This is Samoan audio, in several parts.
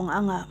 faafofogaaga.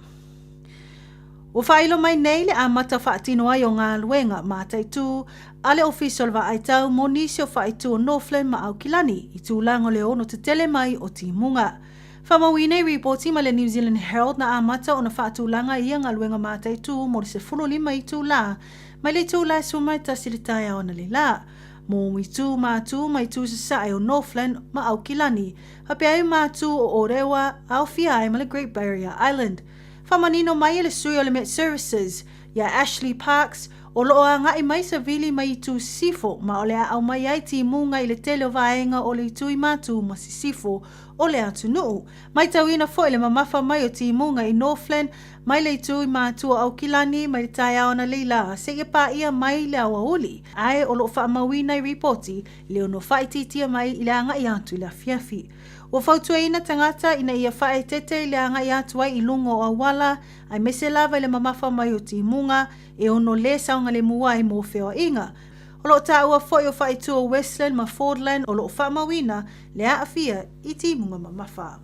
Ua faailo mai nei le amata faatino ai o galuega mataitu a le Ofisa o le Vaaitau mo nisi o faaitu o Northland ma Aukilani i tulaga o le ono tetele mai o timuga. Faamauina i ripoti mai le New Zealand Herald na amata ona faatulaga ia galuega mataitu mo le 15 itulā mai le itulā e 11 i le taeao analeila mo itu mātū ma itu sasae o Northland ma Aukilani faapea ai mātū o Ōrewa, aofia ai ma le Great Barrier Island. Faamanino mai e le sui o le Met Services, iā Ashley Parks, o lo o agai mai savili mai itu sisifo ma o le a aumai ai timuga i le tele o vaega o le itu i Matū ma Sisifo o le atunuu. Matauina foi le mamafa mai o timuga i Northland mai le itu i Matū o Aukilani mai le taeao analeila seia paia mai le aoauli, ae o lo o faamauina i ripoti le ono faaitiitia mai i le agai atu i le afiafi. Ua fautuaina tagata ina ia faaeteete i le agai atu ai i luga o auala, aemaise lava i le mamafa mai o timuga e ono lē saogalemu ai mo feoaiga. O lo o taua foi o faaitu o Westland ma Fordland o lo o faamauina le aafia i timuga mamafa.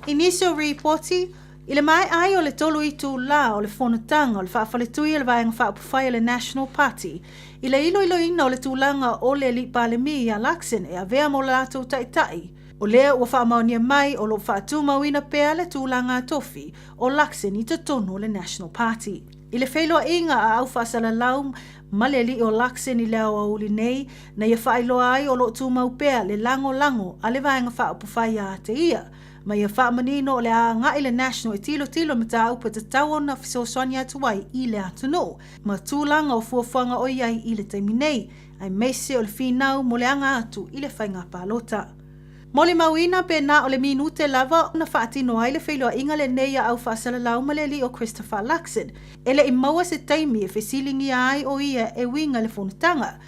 I nisi o ripoti, i le maea ai o le tolu itulā o le fonotaga o le faafaletui a le Vaega Faaupufai a le National Party i le iloiloina o le tulaga o le Alii Palemia ia Luxon e avea mo le latou taitai, o lea ua faamaonia mai o lo o faatumauina pea le tulaga tofi o Luxon i totonu o le National Party. I le feiloaiga a au faasalalau ma le alii o Luxon i le aoauli nei, na ia faailoa ai o lo o tumau pea le lagolago a le Vaega Faaupufai ia te ia, ma ia faamanino o le a agai le National e tilotilo i mataupu e tatau ona fesoasoani atu ai i le atunuu ma tulaga o fuafuaga o i ai i le taimi nei, aemaise o le finau mo le aga atu i le faiga palota. Molimauina pe na o le minute lava na faatino ai le feiloaiga lenei a au faasalalau ma le alii o Christopher Luxon, e le i maua se taimi e fesiligia ai o ia e uiga i le fonotaga.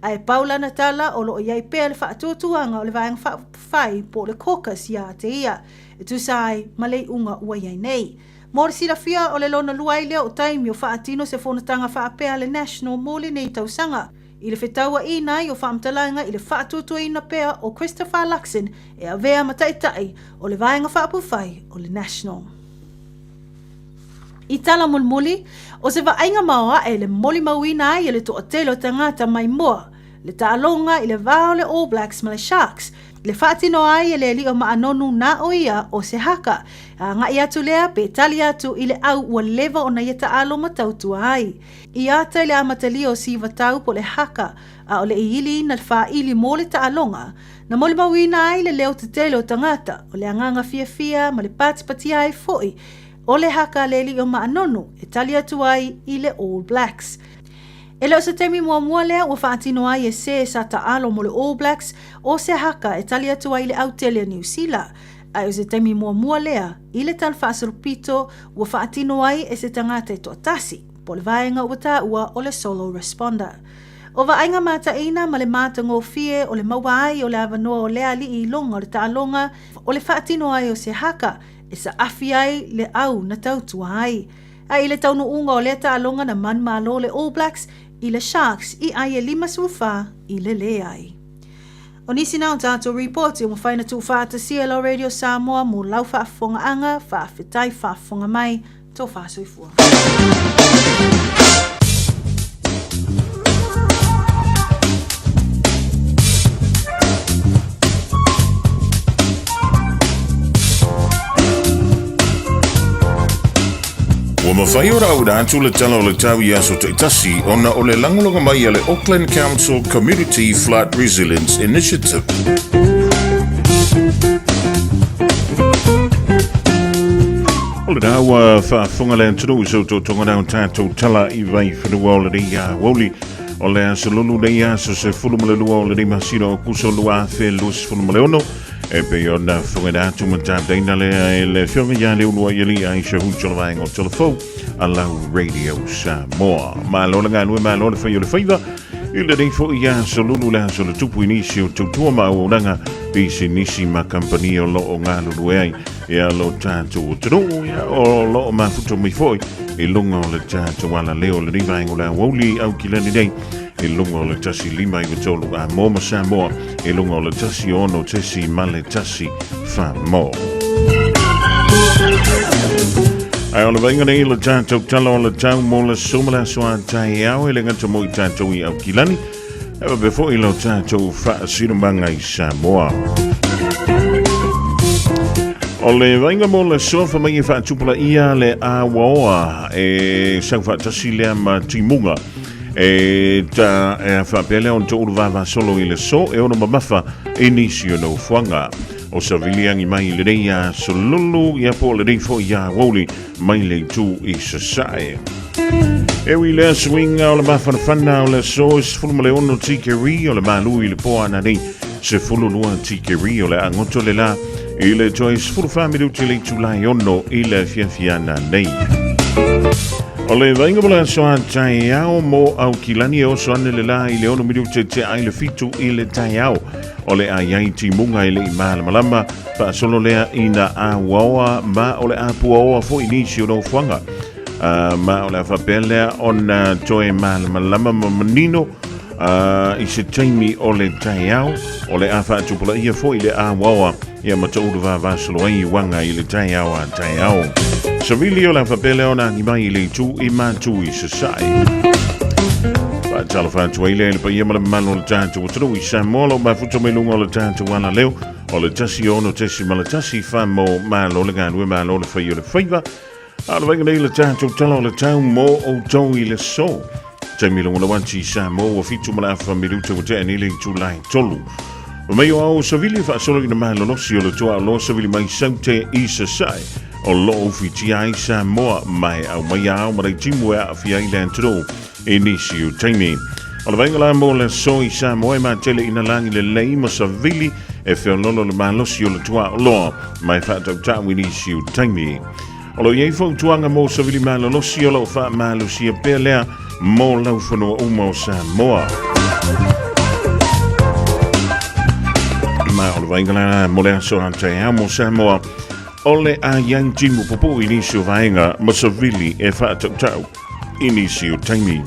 Ae pau lana tala o lo o i ai pea le faatuatuaga o le Vaega Faaupufai po o le Caucus ia te ia, e tusa ai ma le iuga ua i ai nei. Mo le silafia, o le lona lua ai lea o taimi o faatino se fonotaga faapea a le National mo lenei tausaga. I le fetauaiina ai o faamatalaga i le faatuatuaina pea o Christopher Luxon e avea ma taitai o le Vaega Faaupufai o le National. I tala mulimuli, o se vaaiga maoae le molimauina ai e le toatele o tagata maimoa le taaloga i le va o le All Blacks ma le Sharks, le faatino ai e le alii o Maanonu na o ia o se haka. E agai atu lea pe tali atu i le au ua leva ona ia taalo ma tautua ai. I ata i le amatalia o Sivatau po o le haka, a o le i iliina le faaili mo le taaloga, na molimauina ai le leo tetele o tagata, o le agaga fiafia ma le patipatia ai foi o le haka a le alii o Maanonu e tali atu ai i le All Blacks. E le o se taimi muamua lea ua faatino ai e se sa taalo mo le All Blacks o se haka e tali atu ai i le autele a Niu Sila, ae o se taimi muamua lea i le talafaasolopito ua faatino ai e se tagata e toatasi, po o le vaega ua taua o le solo responder. O vaaiga mataina ma le matagofie o le maua ai o le avanoa o lea alii iloga o le taaloga o le faatino ai o se haka e saafi ai le au na tautua ai. A i le taunuuga o lea taaloga na manumalo le All Blacks i le Sharks i ai e 54 i le leai. O nisi na o tatou ripoti ua mafai ona tuufaatasia e lau Radio Samoa mo lau faafofogaaga, faafetai faafofoga mai, tofa soifua. Ua mafai ona auina atu le Tala o le Tau i aso taitasi ona o le lagolago mai a le Auckland Council Community Flood Resilience Initiative. O lena ua faafofoga le atunuu i se utoutoga na o tatou tala i vaifanua o lenei aoauli o le aso lulu nei aso 12 o lenei masina o Aokuso 2026 e pei ona fofogaina atu ma tapeina lea e le Afioga ia Leuluaialii Aisha Hucho le vaega o Telefou a lau Radio Samoa. Malo le galue, malo le fai o le faiva i lenei foi aso lulu le aso le tupu i nisi o tautua ma auaunaga pisinisi ma kamupani o lo o galulue ai ia lo tatou atunuu ia o lo o mafuta mai foi i luga o le tatou alaleo o lenei vaega o le aoauli Aukilani nei i luga o le 153 a Mo ma Samoa i luga o le 16.1 Wha Mo. Ae o le vaaiga nei i le tatou tala o le tau mo le aso ma le aso a taeao e le gata mo i tatou i Aukilani, e faapea foi lo tatou faasinomaga i Samoa. O le vaaiga mo le aso fa mai e faatupulaia le auaoa e sau faatasi lea ma timuga e ta e faapea lea ona toulu vavasolo i le aso e ono mamafa i nisi o nofoaga. O savili agi mai i lenei aso lulu ia po o lenei foi aoauli mai le itu i Sasae. E ui lea suiga o le mafanafana o le aso e 16 tikeri o le malu i le po ana nei 12 tikeri o le agoto le la i le toe 14 minuti le itula e 6 i le afiafi ana nei. O le vaaiga mo le aso a taeao mo Aukilani e oso ane le la i le 6 minuti te ai le 7 i le taeao. O le a iai timuga e le i malamalama, faasolo lea ina auaoa ma o le a puaoa foi nisi o nofoaga. Ma o le a faapea lea ona toe malamalama ma manino i se taimi o le taeao, o le a faatupulaia foi le auaoa ia ma toulu vavasolo ai i uaga i le taeao a taeao. Savili o le a faapea lea ona agi mai i le itu i Matu i Sasae. Faatalofa atu ai lea i le paia ma le mamalu o le tatou atunuu i Samoa, lo mafuta mai luga o le tatou alaleo o le 106.1 whamo malo le galue malo le fai o le faiva. A o le vaaiga nei le tatou tala o le tau mo outou i le aso. Taimi luga lau ati i Samoa ua 7 ma le afa minuta ua tea nei le itula e 3. Mai o ao savili faasolo ina malolosi o le tuaoloa savili mai saute i Sasae o loo ufitia ai Samoa mai au mai ao ma timu e aafia ai le atunuu i nisi o taimi. O le vaaiga la mo le aso i Samoa e matele ina lagi lelei ma savili e feololo le malosi o le tuaoloa mai faatautau i nisi o taimi. O lo o i ai fautuaga mo savili malolosi o lo o faamalosia pea lea mo laufanua uma o Samoa. Ma o le vaaiga la mo le aso a taeao mo Samoa, o le a iai timu pupuu i nisi o vaega ma savili e faatautau i nisi o taimi.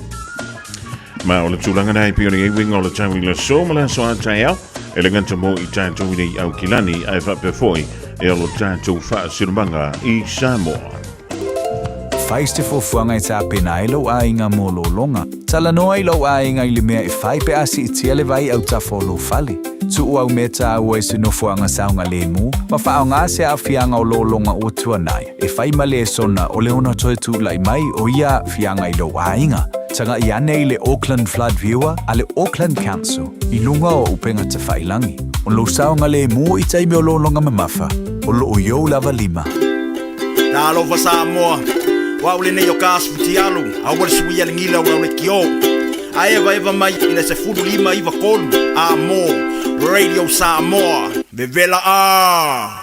Ma o le tulaga na e pei ona i ai uiga o le tau i le aso ma le aso a taeao, e le gata mo i tatou i nei Aukilani, ae faapea foi e o lo tatou faasinomaga i Samoa. Fai se fuafuaga e tapena ai lou aiga mo lologa. Talanoa i lou aiga i le mea e fai pe a siitia le vai autafa o lou fale. Tuu au mea taua i se nofoaga saogalemu ma faaaoga se aafiaga o lologa ua tuanai. E fai ma lesona o le ono toe tulai mai o ia aafiaga i lou aiga. Tagai ane i le Auckland Flood Viewer a le Auckland Council i luga o upega tafailangi. O lou saogalemu i taimi o lologa mamafa, o loo i ou lava lima. Talofa Samoa, o au lenei o ka asu futialu, aua le suia le gila o lau lekiō. A evaeva mai i le 15 93 a mo Radio Samoa. Vevela a!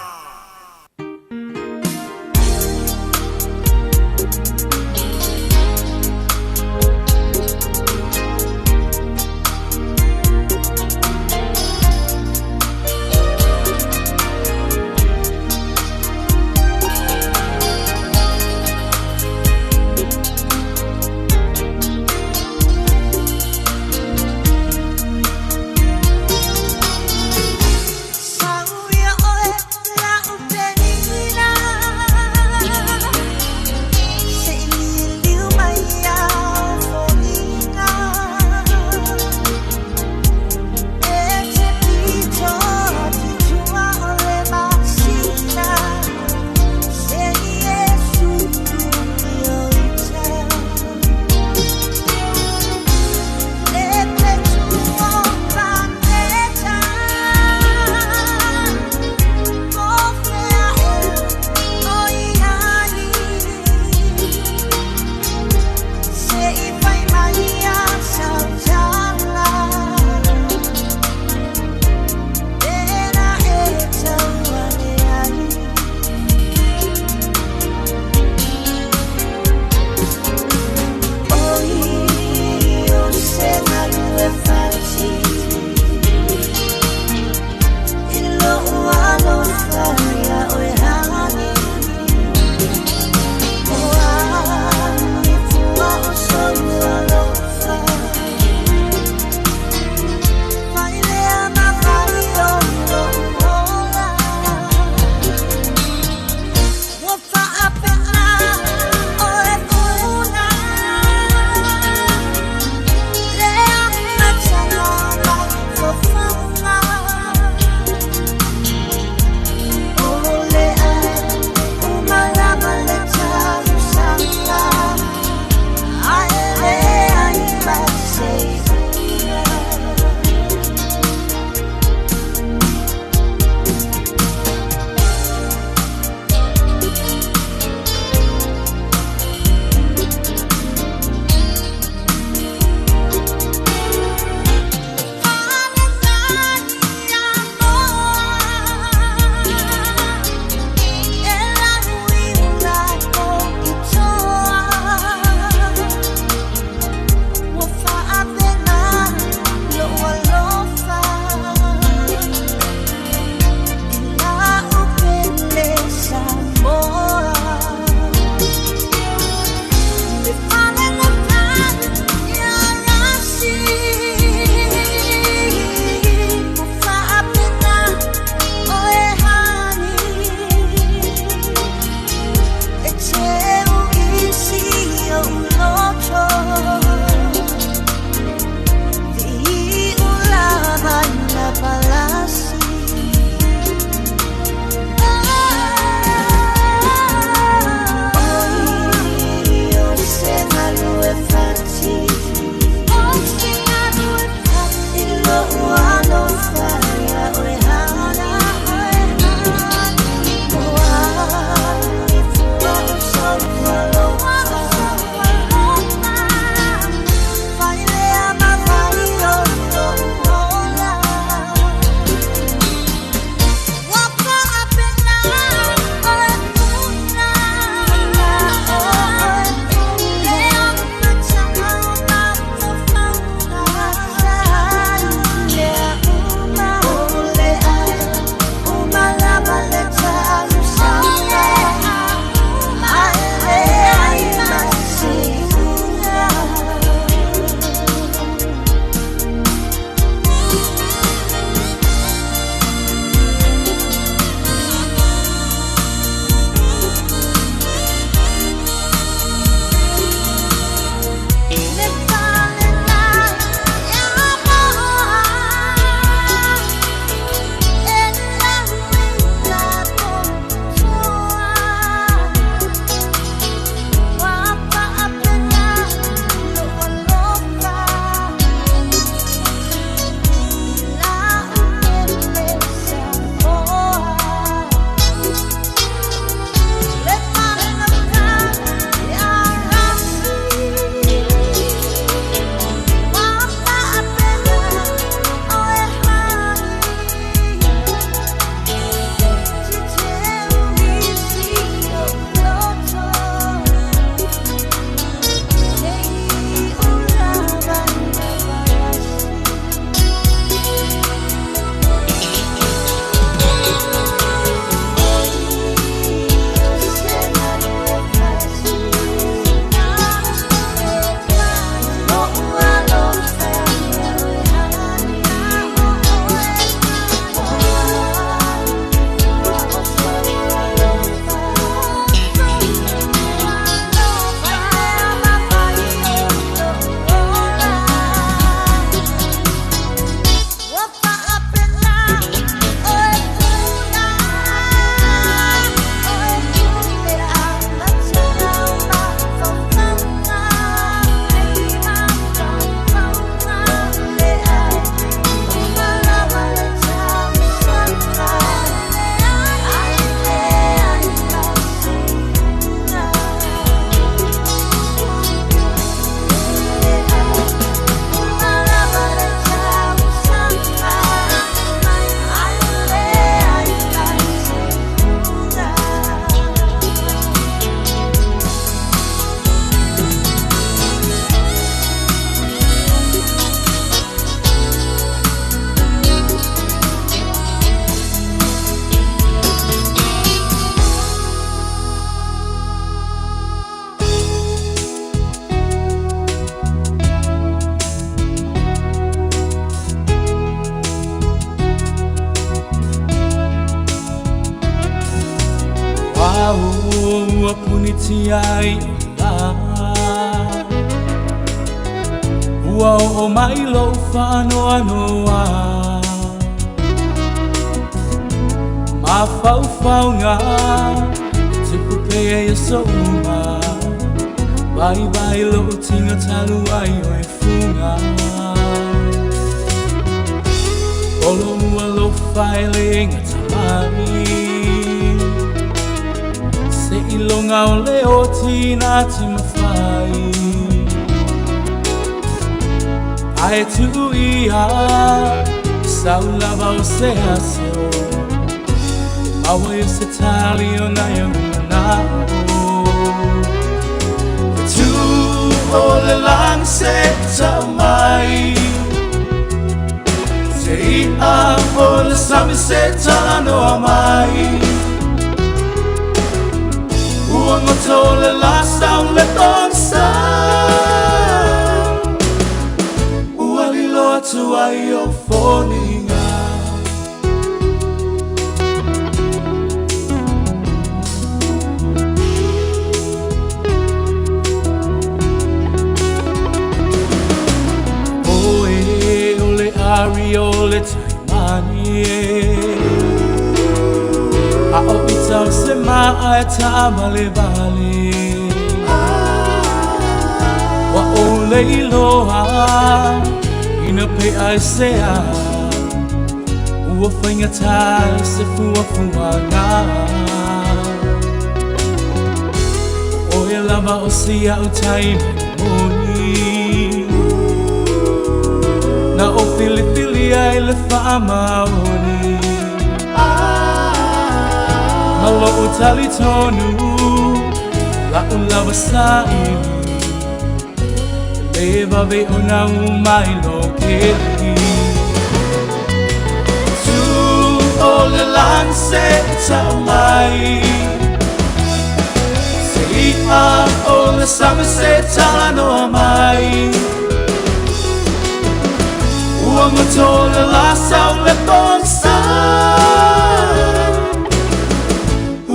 Ua punitia ai o le lā. Ua oo mai lou faanoanoa. Mafaufauga e tupu pea i aso uma. Vaivai lou tino talu ai o e fuga. O lou alofa e le gata mai. Seiloga o le oti na te mafai. Ae tuu ia e sau lava o se aso. E maua ai se tali o nai ou manaʻo. E tu o le lagi se tau mai. Se i'a o le sami se talanoa mai. Ua goto le la sau le pogisa. Ua lilo atu ai ou foliga. Oe o le ari o le taimani e. A o ita o se ma'a e taavalevale. Ua ou le iloa ina pe'a e se a. Ua faigata se fuafuaga. O oe lava o si a'u taimani moni. Na ou filifilia i le faamaoni. Ma lo'u talitonu la'u lava saili. E le vave ona uma i lou keli. Tu o le lagi se tau mai. Se i'a o le sami se talanoa mai. Ua goto le la sau le pogisa.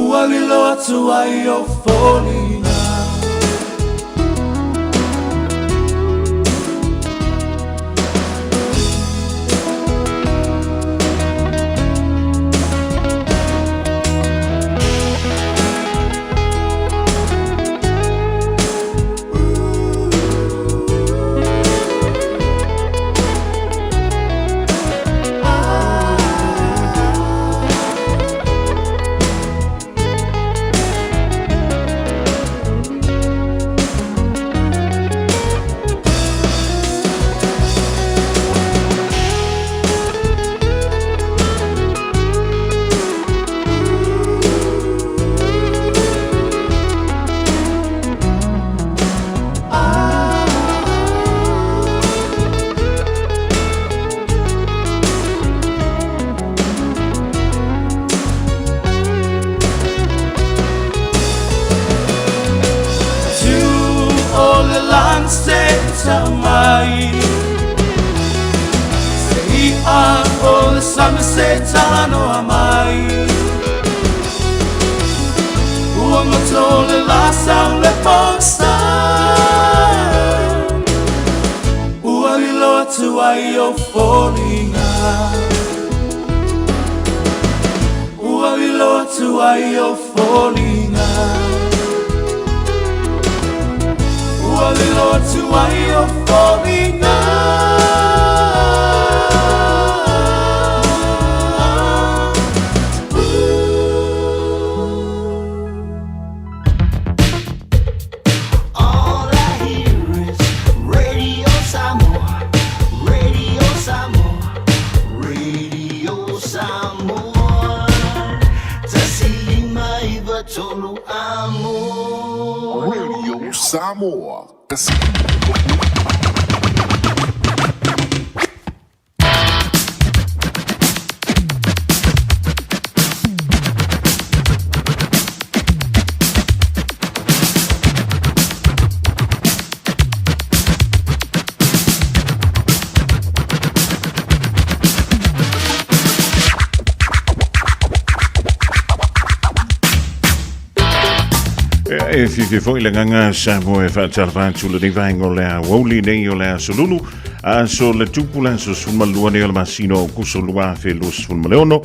Ua lilo atu ai ou foliga. Tu o le lagi se tau mai. Se i'a o le sami se talanoa mai. Ua goto le la sau le pogisa. Ua lilo atu ai ou foliga. Ua lilo atu ai ou foliga. Ua lilo atu ai ou foliga. All I hear is Radio Samoa, Radio Samoa, Radio Samoa. 105 3 amo. Radio Samoa. E fiafia foi le agaga Samoa e faatalofa atu lenei vaega o le aoauli nei o le aso Lulu, aso le tupu le aso 12 nei o le masina o Aokuso 2026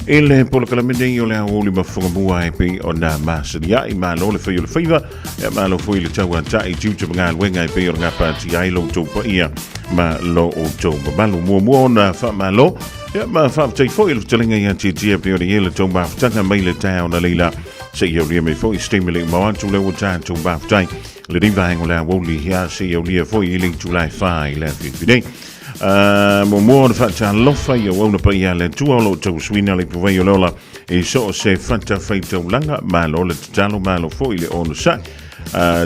i le polokalame nei o le aoauli ma fofogamua e pei ona masania'i. Malo le fai o le faiva, ia malo foi le tauata'i tiute ma galuega e pei ona gapatia ai lo outou paia ma lo outou mamalu. Muamua ona faamalo ia ma faafetai foi i le fetalaiga ia Tietie pei ona i ai le tou mafutaga mai le taeao na leila seia aulia mai foi se taimi le uma atu lea ua tatou mafuta'i lenei vaega o le aoauli ia seia aulia foi i le itula e 4 i le afiafi nei. Muamua ona faatalofa i auauna paia a le Atua o lo o tauasuina le ipuvai o le ola i so o se fatafaitaulaga. Malo le tatalo, malo foi le onosai.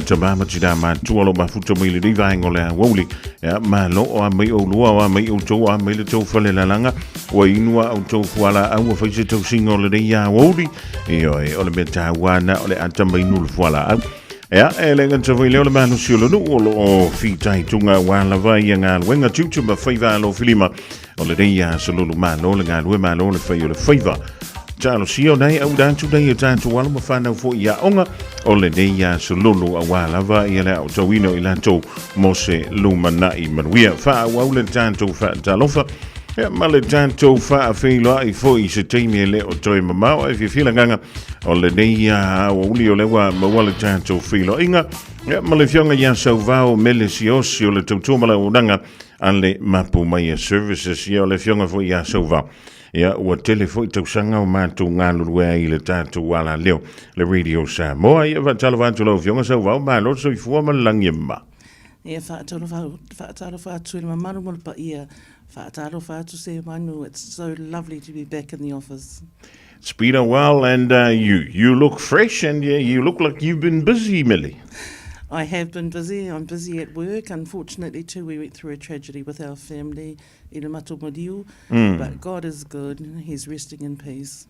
Tama ma tina matua o lo o mafuta mai lenei vaega o le aoauli. Ia, malo o a mai oulua, o a mai outou, o a mai le tou falelalaga, ua inu a outou fualaau, ua fai se tausiga o lenei aoauli. Ioe, o le mea taua lena o le ata mai inu le fualaau. Ia, e le gata foi lea o le malosi o le nuu o lo o fitaituga aua lava ia galuega tiute ma faiva alofilima o lenei aso lulu malo le galue malo le fai o le faiva. Talosia o nai auda atu nei e tatou alo ma whanau foi i aoga o lenei aso lulu aua lava ia le aotauina o i latou mo se lumanai manuia. Faaauau le tatou faatalofa ia ma le tatou faafeiloai foi i se taimi e le o toe mamao ae fiafia le agaga o lenei aoauli o lea ua maua le tatou feiloaiga ia, ma le afioga ia Sauvao Mele Siosi o le tautua ma le auaunaga a le Mapu Maia Services. Ia o le afioga foi ia Sauvao ia ua tele foi tausaga o matou galulue ai i le tatou alaleo le Radio Samoa. Ia faatalofa atu lau afioga Sauvao, malo le soifua ma le lagi e mama. Ia faatalofa, faatalofa atu i le mamalu ma le paia. Faatalofa atu Seumanu, it's so lovely to be back in the office. It's been a while and you you look fresh and you, you look like you've been busy, Millie. I have been busy. I'm busy at work. Unfortunately, too, we went through a tragedy with our family i le mato maliu. But God is good. He's resting in peace.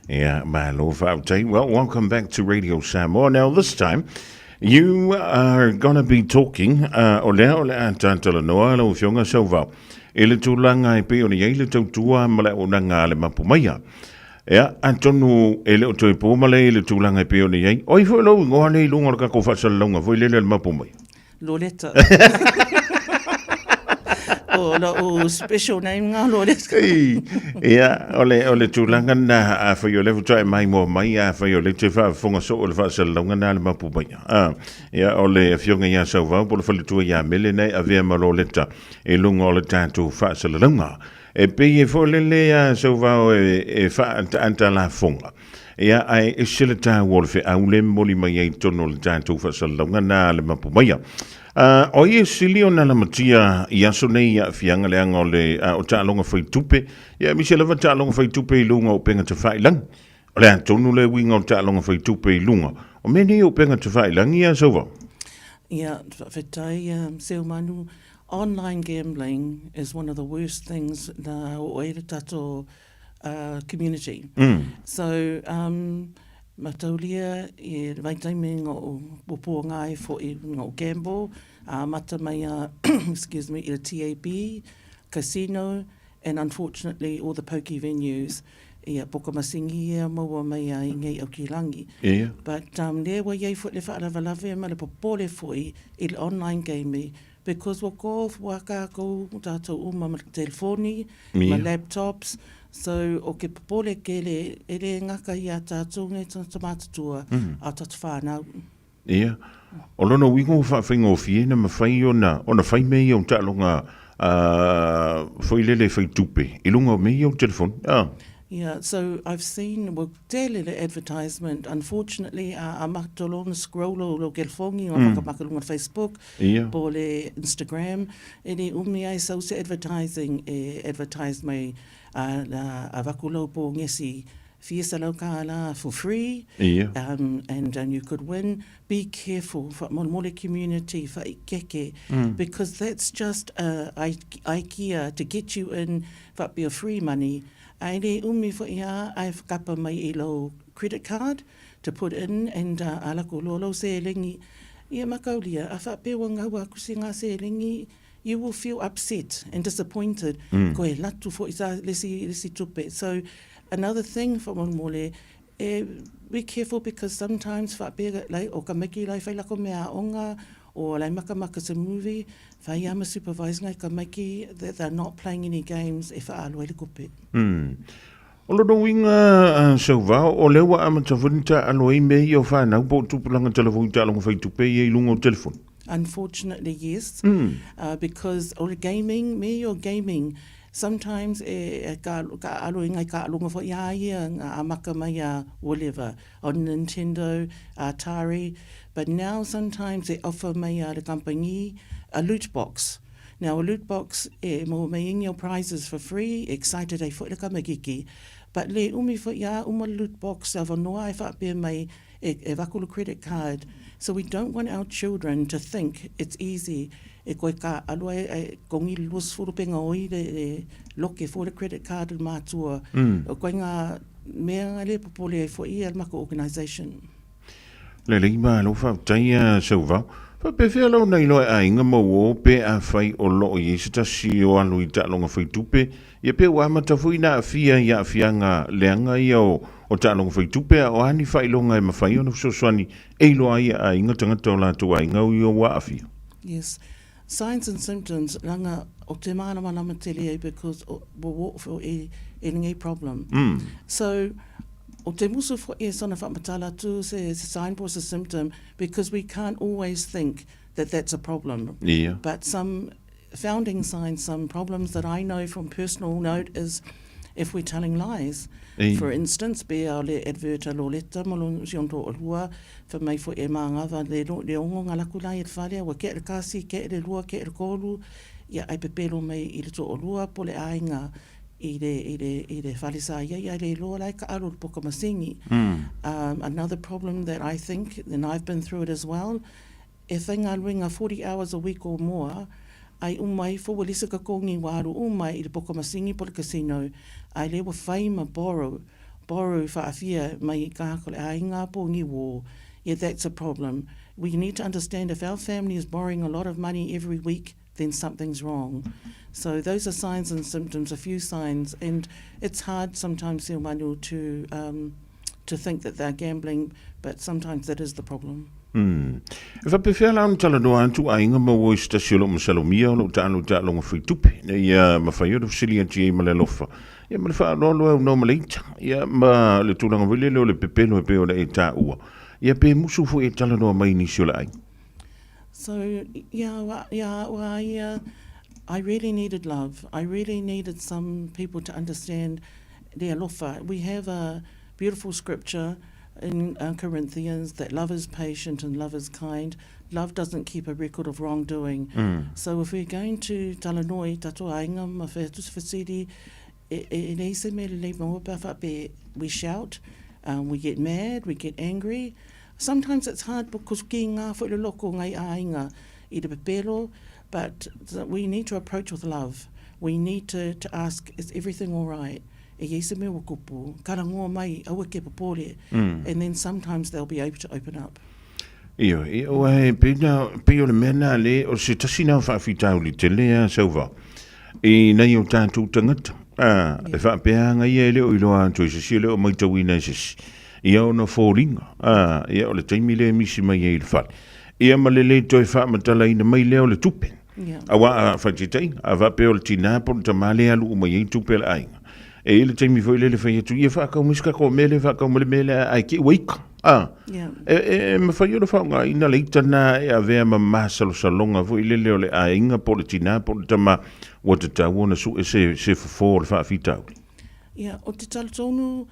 Yeah, malo faafetai. Well, welcome back to Radio Samoa. Now, this time, you are going to be talking, o lea o le a tātalanoa lau afioga Sauvao, i le tulaga e pei ona i ai le tautua ma le auaunaga a le mapu maia. Ia, atonu e le o toe po male i le tulaga e pei ona i ai. O ai foi lou igoa lea i luga o le tatou faasalalauga foi lele a le mapu maia? Loleta. o lou special name ngā Loleta. Ia, o le, o le tulaga na, a whai o le faatoa e maimoa mai, a whai o le te faafofoga soo o le faasalalauga na le mapu maia. Ah, ia, o le afioga ia Sauvao po o le faletua ia Mele nei avea ma Loleta i luga o le tatou faasalalauga. E pei e foi lele a Sauvao e, e faaantaanta lafoga. Ia, ae ese le taua o le feau le momoli mai ai i totonu o le tatou faasalalauga na a le mapu maia. Uh, o ai e sili ona lamatia i aso nei i aafiaga leaga o le uh, o taaloga fai tupe, ia aemaise lava taaloga fai tupe i luga o upega tafailagi. O le a tonu le uiga o taaloga fai tupe i luga o mea nei o upega tafailagi ia Sauvao? Ia, faafetai um, Seumanu. Online gambling is one of the worst things na oo ai le tatou community. So, um, mataulia i le vaitaimi ngo'u ua pōga ai fo'i ngo'u gamble, amata mai a, excuse me, i le TAB, casino, and unfortunately all the pokie venues, ia poka masingi ia maua mai ai nei au ki langi. Ia. But um, lea ua iai fo'i le faalavelave ma le popole fo'i i le online gaming, Because ua golf ua kākou tātou uma ma telefoni, ma laptops, so o ke popole kele e le ngaka iā tātou nei tangata mātutua a tātou whānau. Ia. O lona uiga ua faafaigofie na mafai ona ona fai mea ia o taaloga foi lele fai tupe i luga o mea ia o telefoni. Ah. Yeah, so I've seen ua tele le advertisement, unfortunately a amata loa ona scroll lou lou telefoni ona makamaka luga o le Facebook, Ia. po o le Instagram, e le umi ai sau se advertising e advertise mai a avatu lau pōgesi fia selau kālā for free Ia. and you could win. Be careful, faamolemole community, whaikeke, because that's just a idea to get you in faapea free money, a e le umi foi a ae kapa mai i lou credit card to put in and a lako loa lou seleni ia makaulia a faapea ua gaua aku se nga seleni you will feel upset and disappointed koe latu foi sa lesi lesi tupe so another thing faamolemole. E be careful because sometimes faapea like o ka maiki lai fai lako mea aoga or lai makamaka se movie, fai ama supervise ngai ka maiki that they're not playing any games e whaalo ai le kope. Mm. O lona uiga a Sauvao, o lea ua amata foi ona taaalo ai mea ia o fanau po o tupulaga talavou i taaloga faitupe ia i luga o telefoni. Unfortunately yes, because o le gaming, me ia o gaming, sometimes e ka aalo i ngai kaaloga foi a ia nga amaka mai a whatever, on Nintendo, Atari, but now sometimes e offer mai a le company a loot box. Now a loot box e maua mai ingi o prizes for free, excited ai foi le kamakiki, but le umi foi a uma le loot box avanoa e faapea mai e, e vaku le credit card. So we don't want our children to think it's easy e koe ka alu ai e kongi le 20 penga oi le, le loke fo le credit card le matua. O koe ngā mea ngā le popole ai fo ia le mako organisation. Lelei malo faafetai a Sauvao. Faapefea la ona iloa e aiga ma uo pe afai o loo i ai se tasi o alu i taaloga faitupe, ia pe ua amata foi ona aafia i aafiaga leaga ia o o taaloga faitupe a o a ni faailoga e mafai ona fesoasoani e iloa ai e aiga tagata o latou aiga o ia ua aafia. Yes. Signs and symptoms, leaga o te mālamalama tele ai because o ua oo foi e e lenei problem. So, o te musu foi e sona whaamatala atu se se sign po se symptom because we can't always think that that's a problem. Ia. But some founding signs, some problems that I know from personal note is if we're telling lies. Ei. For instance, be a le advert a Loleta mo lo si onto o lua, fa mai fo e maangava le, lo, le ongo nga laku lai e le fale, ua ke le kasi, ke le lua, ke le kolu, ia ai pepelo mai i le to o lua, po le ainga i le, i le, i le fale sa ia, ia le loa lai ka alo le poka masingi. Another problem that I think, and I've been through it as well, E whaingaluenga 40 hours a week or more, ai uma ifo ua lisa ka kongi ua alu uma i le poka masingi po le casino, ai le ua whai ma borrow, borrow whaafia mai i ka haka le aiga po ngi wo. Yeah, that's a problem. We need to understand if our family is borrowing a lot of money every week, then something's wrong. So those are signs and symptoms, a few signs, and it's hard sometimes, Seumanu, to, um, to think that they're gambling, but sometimes that is the problem. Mm. E faapefea la ona talanoa atu aiga ma ua i se tasi o lou masalomia o lou taalo i taaloga faitupe, ina ia mafai ona fesili atu i ai ma le alofa, ia ma le faaaloalo e aunoa ma le ita, ia ma le tulaga foi lele o le pepelo e pei ona e taua, ia pe musu foi e talanoa mai i nisi o le aiga. So, yeah, yeah, I, I really needed love. I really needed some people to understand le alofa. We have a beautiful scripture in Corinthians that love is patient and love is kind. Love doesn't keep a record of wrongdoing. So if we're going to talanoa i tatou aiga ma whai atu se fesili, e, e, e nei se mea lelei maua pe a whaape, we shout, we get mad, we get angry. Sometimes it's hard because ki ngā foi le loko ngai aiga i le pepelo, but we need to approach with love. We need to, to ask, is everything all right? E iai se mea ua kupu, karangoa mai, aua ke popore. And then sometimes they'll be able to open up. Ioe, ia, ua e pei na, pei o le mea nā le, o se tasi nā o faafitauli tele a Sauva, i nai o tātou tagata, a, e faapea anga ia e le o iloa atu e se isi, e le o maitauina e se isi, ia ona foliga, a, ia o le taimi lea e misi mai ai i le fale. Ia ma le le toe faamatalaina mai lea o le tupe. Auā a faataitaiga, a faapea o le tinā po o le tamā lea e alu uma i ai tupe a le aiga. E i ai le taimi foi lele fai atu, ia faakau mai se tatou mea lea, faakau mai le mea lea, ae te i ua ika. A, e, e, e mafai ona faaaogaina le ita lena e avea ma masalosaloga foi lele o le aiga po o le tinā po o le tamā ua tatau ona sue se, se fofo o le faafitauli. Ia, o te talitonu,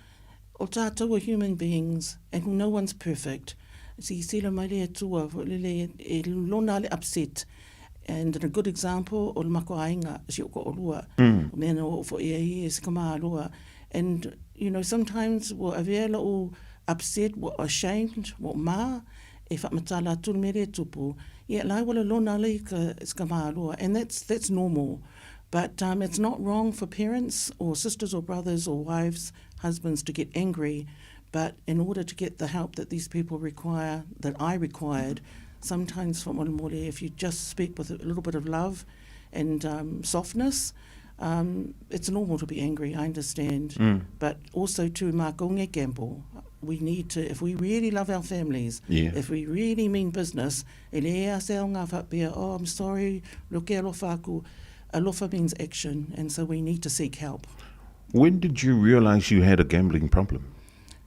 O tātou a human beings and no one's perfect. Silasila mai le Atua foi lele e lona le upset. And a good example o le mako aiga si o ko'olua. O mea na oo foi ai e se kamāloa. And you know sometimes ua avea lo'u upset, ua ashamed, ua ma e faamatala atu le mea lea e tupu. Ia la ua lolona le i ka se kamāloa and that's that's normal. But it's not wrong for parents or sisters or brothers or wives husbands to get angry, but in order to get the help that these people require, that I required, sometimes fa'amolemole, if you just speak with a little bit of love and softness, it's normal to be angry, I understand, but also to mākou nge gamble. We need to, if we really love our families, Yeah. if we really mean business, e le ea se au ngā whapea, oh, I'm sorry, look e alofa aku. Alofa means action, and so we need to seek help. When did you realise you had a gambling problem?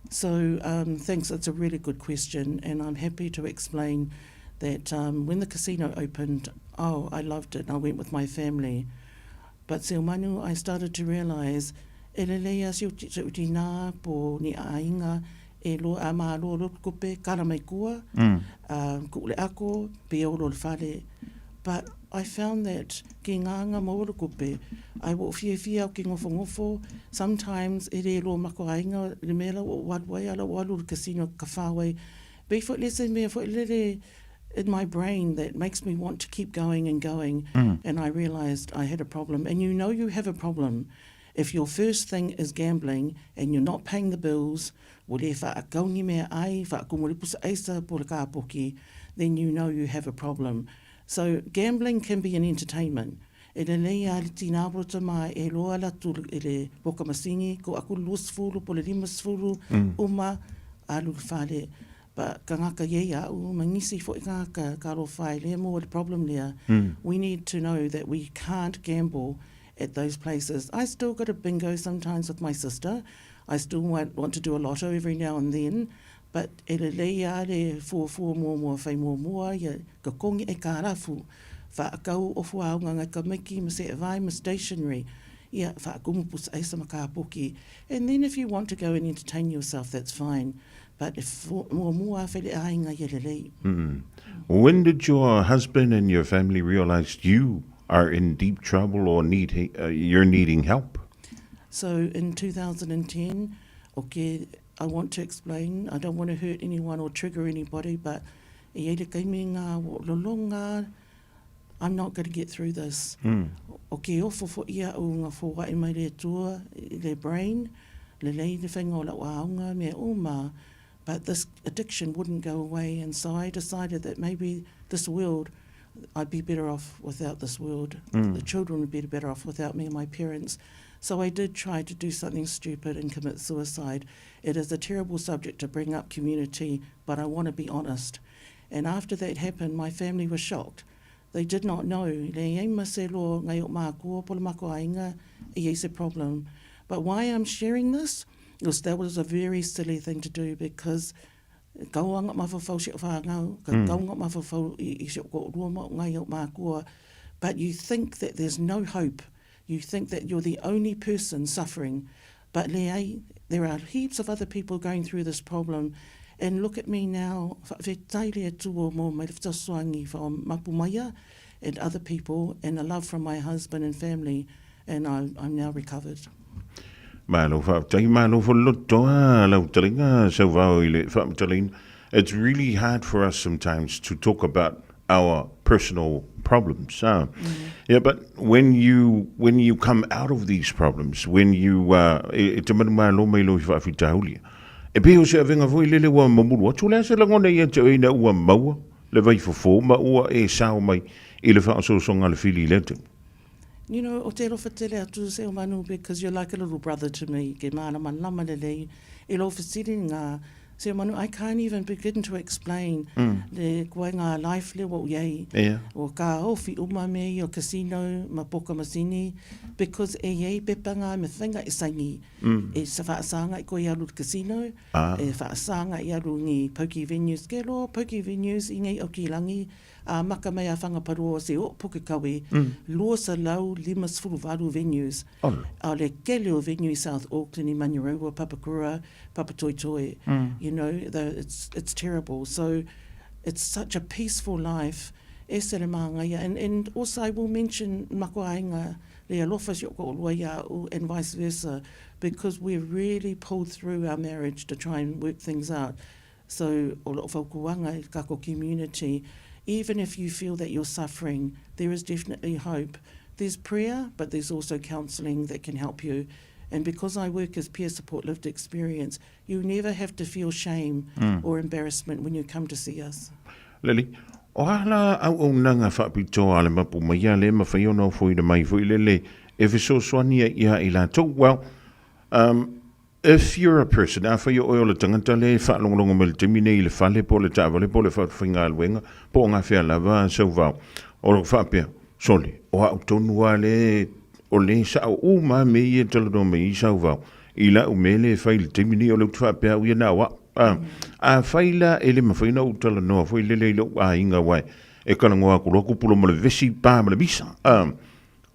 So, um, thanks, it's a really good question, and I'm happy to explain that um, when the casino opened, oh, I loved it, and I went with my family. But Seumanu, I started to realise e lelei a si uti nā po ni āinga e lo a mā lo lo kupe kala mai kua, mm. uh, ku le ako, pe olo le fale. But I found that ki ngā ngā mauru kupe, I wo fia fia au ki ngofo ngofo, sometimes e re lo mako ainga, le mea la o walu ai, ala walu le casino ka whāwai. Be fo le se mea fo lere in my brain that makes me want to keep going and going. Mm. And I realized I had a problem. And you know you have a problem if your first thing is gambling and you're not paying the bills, then you know you have a problem. So gambling can be an entertainment. E lelei a le tina rota mai e loa la tu e le poka masingi ko aku 20 po le 50 mm. uma alu fale But ka ngaka iei a'u, ma nisi fo'i ngaka ka ro whai le mo le problem lea. Mm. We need to know that we can't gamble at those places. I still go to bingo sometimes with my sister. I still want, want to do a lotto every now and then. But e le lei a le fuafua muamua whai muamua ia ka kongi e ka rafu. Whaakau ofu aunga ngai ka miki ma se vai ma stationery. Ia whaakumu pusa aisa ma ka poki. And then if you want to go and entertain yourself, that's fine. But if muamua whele āinga ia lelei. Mm. When did your husband and your family realize you are in deep trouble or need uh, you're needing help? So in 2010, okay, I want to explain. I don't want to hurt anyone or trigger anybody, but i eire kaimi ngā lolonga, I'm not going to get through this. Mm. O ke ofo fo ia o ngā fō ai mai le tua, le brain, le lei le whenga o lau aonga me uma, but this addiction wouldn't go away and so I decided that maybe this world I'd be better off without this world. Mm. The children would be better off without me and my parents. So I did try to do something stupid and commit suicide. It is a terrible subject to bring up community, but I want to be honest. And after that happened, my family was shocked. They did not know. Le problem. But why I'm sharing this is that was a very silly thing to do because kauanga mawhawhau si o whāngau, ka mm. kaunga mawhawhau i, i si o ko rua ngai o mākua. But you think that there's no hope. You think that you're the only person suffering. But leai, there are heaps of other people going through this problem. And look at me now, whawhetai le atua mō mai le whatasoangi wha maia and other people and the love from my husband and family and I, I'm now recovered. Malo whaatai, malo whalotoa, lau talinga, sauvao i le whaamatalina. It's really hard for us sometimes to talk about our personal problems. Huh? Mm. Yeah, but when you when you come out of these problems, when you uh, e, e te manu malo mai lo i whaafitaulia, e pei o se avenga foi lele ua mamuru atu le ase langona ia te oina ua maua le vai fofo ma ua e sao mai i le whaasosonga le fili le te. You know, o te alofa tele atu se o manu because you're like a little brother to me, ke mana lama lelei, e lo whasiri ngā, se o manu, I can't even begin to explain mm. le kua ngā life le wa iei. Yeah. O ka ofi uma me o casino, ma poka masini, because e iei pepa ngā me whenga e sangi. Mm. E sa whaasanga i koe alu casino, ah. e whaasanga i alu ngi poki venues, ke lo poki venues i ngei o ki langi, Ā, maka mai a Whangaparōa se o Pukekawe, 258 venues. A le kele o venue i South Auckland, i Manurewa, Papakura, Papatoetoe. You know, the, it's, it's terrible. So it's such a peaceful life. E se le māngaia. And, and also I will mention Makoainga, le alofa si o ko olua ia au, and vice versa, because we really pulled through our marriage to try and work things out. So, o lo'o faukuanga i kako community, even if you feel that you're suffering, there is definitely hope. There's prayer, but there's also counselling that can help you. And because I work as peer support lived experience, you never have to feel shame mm. or embarrassment when you come to see us. Lily, o ala au au nanga whaapitoa le mapu mai a le mawhai ona o foina mai fo i lele e fesoasoani ia i lātou. Well, um, If you're a person, afai o oe o le tagata lea e faalogologo mai i le taimi nei i le fale po o le taavale po o le faigaluega po o gafea lava sau vao, o lo o faapea, sole, o au tonu lava lea o lea e sao uma lava mea ia e talanoa mai ai sau vao i lau mea lea e fai i le taimi nei, o lea ou te faapea au ia na o au. A, afai la e le mafai ona ou talanoa foi lele i lou aiga aua e talanoa atu loa tupu loa ma le vevesi, pa ma le misa. A,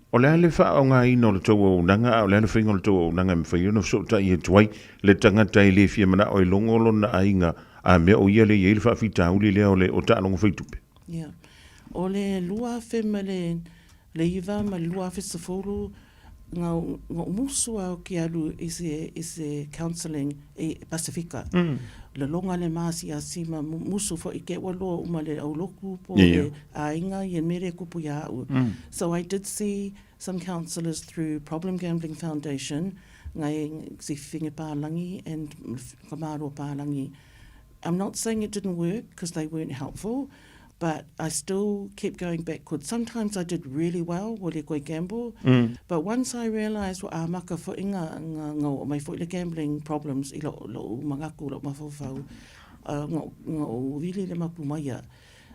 O le a le faaaogaina o le tou auaunaga, a o le a le faiga o le tou auaunaga e mafai ai ona fesootai atu ai le tagata e le fia manao e logo lona aiga a mea o ia lea e i ai le faafitauli lea o le o taaloga faitupe? Ia. O le 2009 ma le 2010, nga nga musu au ki alu i se i se counselling i Pasifika. Lologa le maasiasi ma musu foi ke ua loa uma le aulotu po le aiga ia mea lea e kupu ia au. So I did see some counsellors through Problem Gambling Foundation, ngai si Fifine Pālangi and ka Māroa Pālangi. I'm not saying it didn't work because they weren't helpful, but I still kept going backwards. Sometimes I did really well, ua le koe gamble, but once I realised ua amaka foi nga, nga, nga oo mai foi le gambling problems i lou, lou mangaku, lou mafaufau, uh, nga, nga ou vili le mapu maia.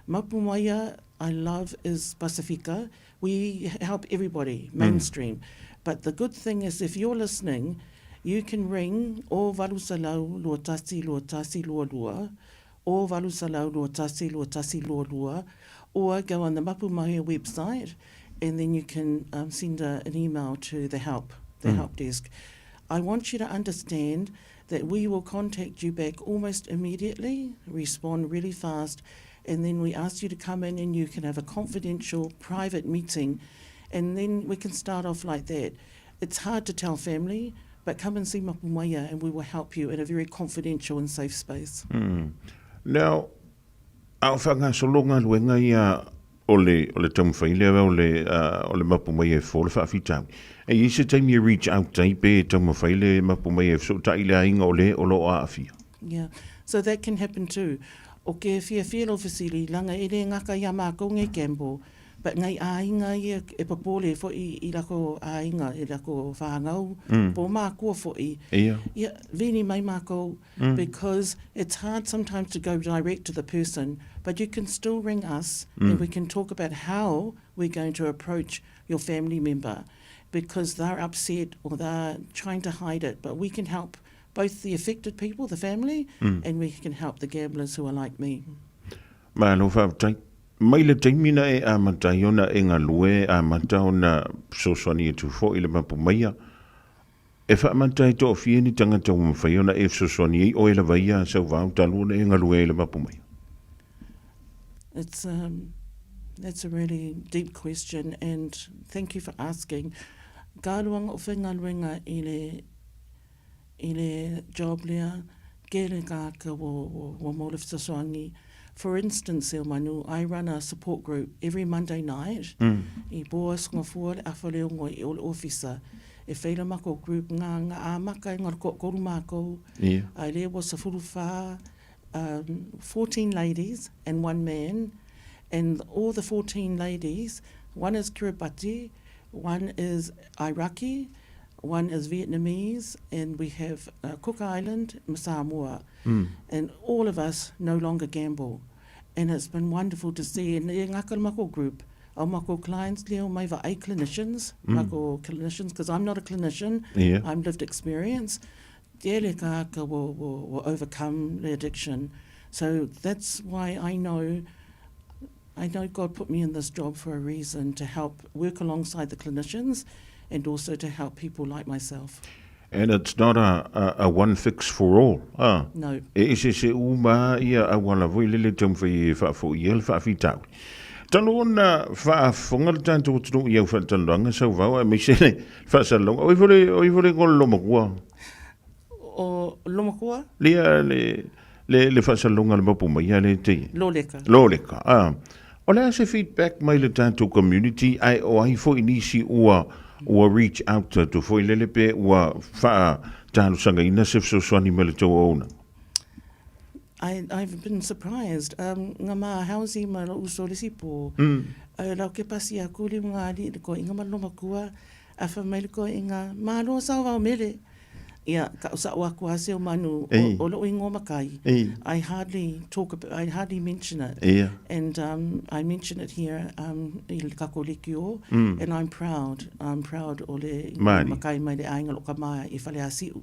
Mapu maia I love is Pasifika. We help everybody, mainstream. But the good thing is if you're listening, you can ring o 800 21 21 22, o 800 21 21 22, or go on the Mapu Mahia website and then you can um, send a, an email to the help, the help desk. I want you to understand that we will contact you back almost immediately, respond really fast, and then we ask you to come in and you can have a confidential private meeting, and then we can start off like that. It's hard to tell family, but come and see Mapu Maia and we will help you in a very confidential and safe space. Now, a o faagasolo galuega ia o le, o le taumafai lea o le, uh, o le mapu mai e fo le faafitauli. E i ai se taimi e reach out ai pe e taumafai le mapu mai e fesootai i le aiga o le o lo o aafia. Yeah, so that can happen too. O ke fiafia lou fesili, langa e le ngaka ia makou ngai gamble, but ngai aiga ia e popole foi i lako aiga, i lako whanau, po makua foi. Ia. Ia, vini mai makou, because it's hard sometimes to go direct to the person, but you can still ring us and we can talk about how we're going to approach your family member because they're upset or they're trying to hide it, but we can help both the affected people, the family, and we can help the gamblers who are like me. Malo faafetai. Mai le taimi na e amata ai ona e galue, amata ona fesoasoani atu foi i le mapu maia, e faamata ai toafia ni tagata ua mafai ona e fesoasoani ai oe lava ia sau vao talu ona e galue ai le mapu maia? It's um, that's a really deep question and thank you for asking. Ka luanga o whaingaluenga i le i le job lea, kele ka ua, ua, ua mo le fesoasoani. For instance, Seumanu, I run a support group every Monday night i Boa Songafua le afa le ongo i o le ofisa. E whaila mako group ngā, ngā amaka e ngā koru mākou. Yeah. Ai le ua sa furu whā, 14 ladies and one man. And all the 14 ladies, one is Kiribati, one is Iraqi, one is Vietnamese, and we have uh, Cook Island and Samoa. And all of us no longer gamble. And it's been wonderful to see. And e ngaka mako group, au mako clients leo mai vaai clinicians, mako clinicians, because I'm not a clinician, Yeah. I'm lived experience. Tele kāka will, will, will overcome the addiction. So that's why I know I know God put me in this job for a reason, to help work alongside the clinicians and also to help people like myself. And it's not a, a, a one fix for all. Ah. No. E ese se uma ia auala foi lele taumafai e faafoi ai le faafitauli. Talu ona faafofoga le tatou atunuu i au faatalanoaga sauvao aemaise le faasalalauga. O ifo le, o ifo le golo lomakua. O lomakua? Lea le, le, le faasalalauga a le mapu mai ia le te. Loleka. Loleka, ah. O le a se feedback mai le tatou community ae o ai foi nisi ua, ua reach out atu foi lele pe ua faatalosagaina se fesoasoani mai le tou auaunaga? I, I've been surprised. Um, nga ma hausi ma lo uso le sipo. Lau ke pasi aku li nga li le ko inga ma lo makua. A fa mai le ko inga ma lo sa wa mele. Ia, ka sa'o aku a Seumanu, o lo'u igoa makai, I hardly talk about, I hardly mention it. And I mention it here i le kako lekiō, and I'm proud, I'm proud o le igoa makai mai le aiga lo'u kama i Faleasi'u.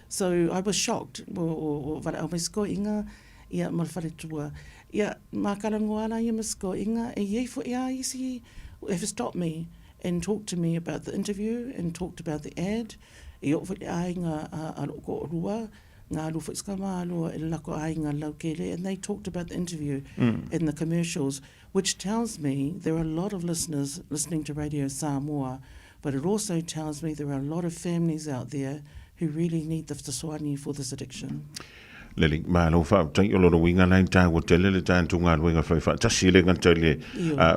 So I was shocked, o walaʻau mai se koeʻiga, ia, ma le faletua. Ia, ma kalagoa la ia ma se koeʻiga, e iai foʻi a isi have stopped me and talked to me about the interview and talked about the ad. I o'o foʻi le aiga a lo'u to'alua, galu foʻi se kamāloa i le lako aiga laukele and they talked about the interview and the commercials, which tells me there are a lot of listeners listening to Radio Samoa, but it also tells me there are a lot of families out there who really need the fesoasoani for this addiction. Lele, malo faafetai o lona uiga la e taua tele le tatou galuega fai faatasi e le gata i le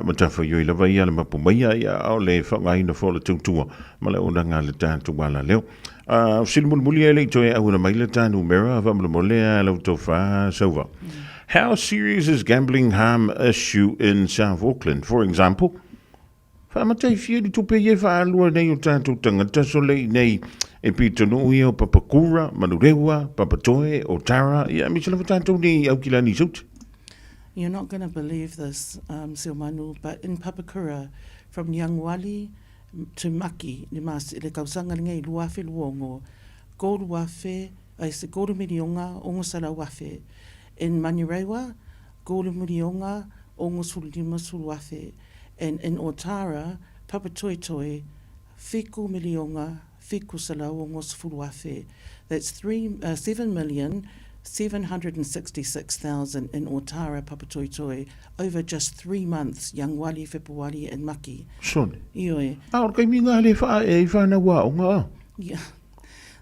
matafaioi lava ia le mapu maia ia a o le faaaogaina foi o le tautua ma le auaunaga a le tatou alaleo. Fesili mulimuli e le i toe auina mai le ta numera faamolemole a lau tofa Sauva. How serious is gambling harm issue in South Auckland? For example, Faamataifia le tupe ia e faalua nei o tatou tangata sole i nei e pitonuu ia o Papakura, Manurewa, Papatoe, Otara, ia aemaise lava tatou nei i Aukilani Sauti. You're not going to believe this, um, Seumanu, but in Papakura, from Ianuali to Maki, le, mas, le kausaga lenei, 2026, 3,000, ai se kolu milionga, ogosalau afe. In Manurewa, kolu milionga, ogosefululimasefulu afe. And in Otara, Papatoetoe, fiku milionga, 760 afe. That's three, 7,766,000 in Otara, Papatoetoe, over just three months, Ianuali, Fepuari and Maki. Sone. Ioe. A o le taimi ngā le wha e i whanau a o ngā. Yeah.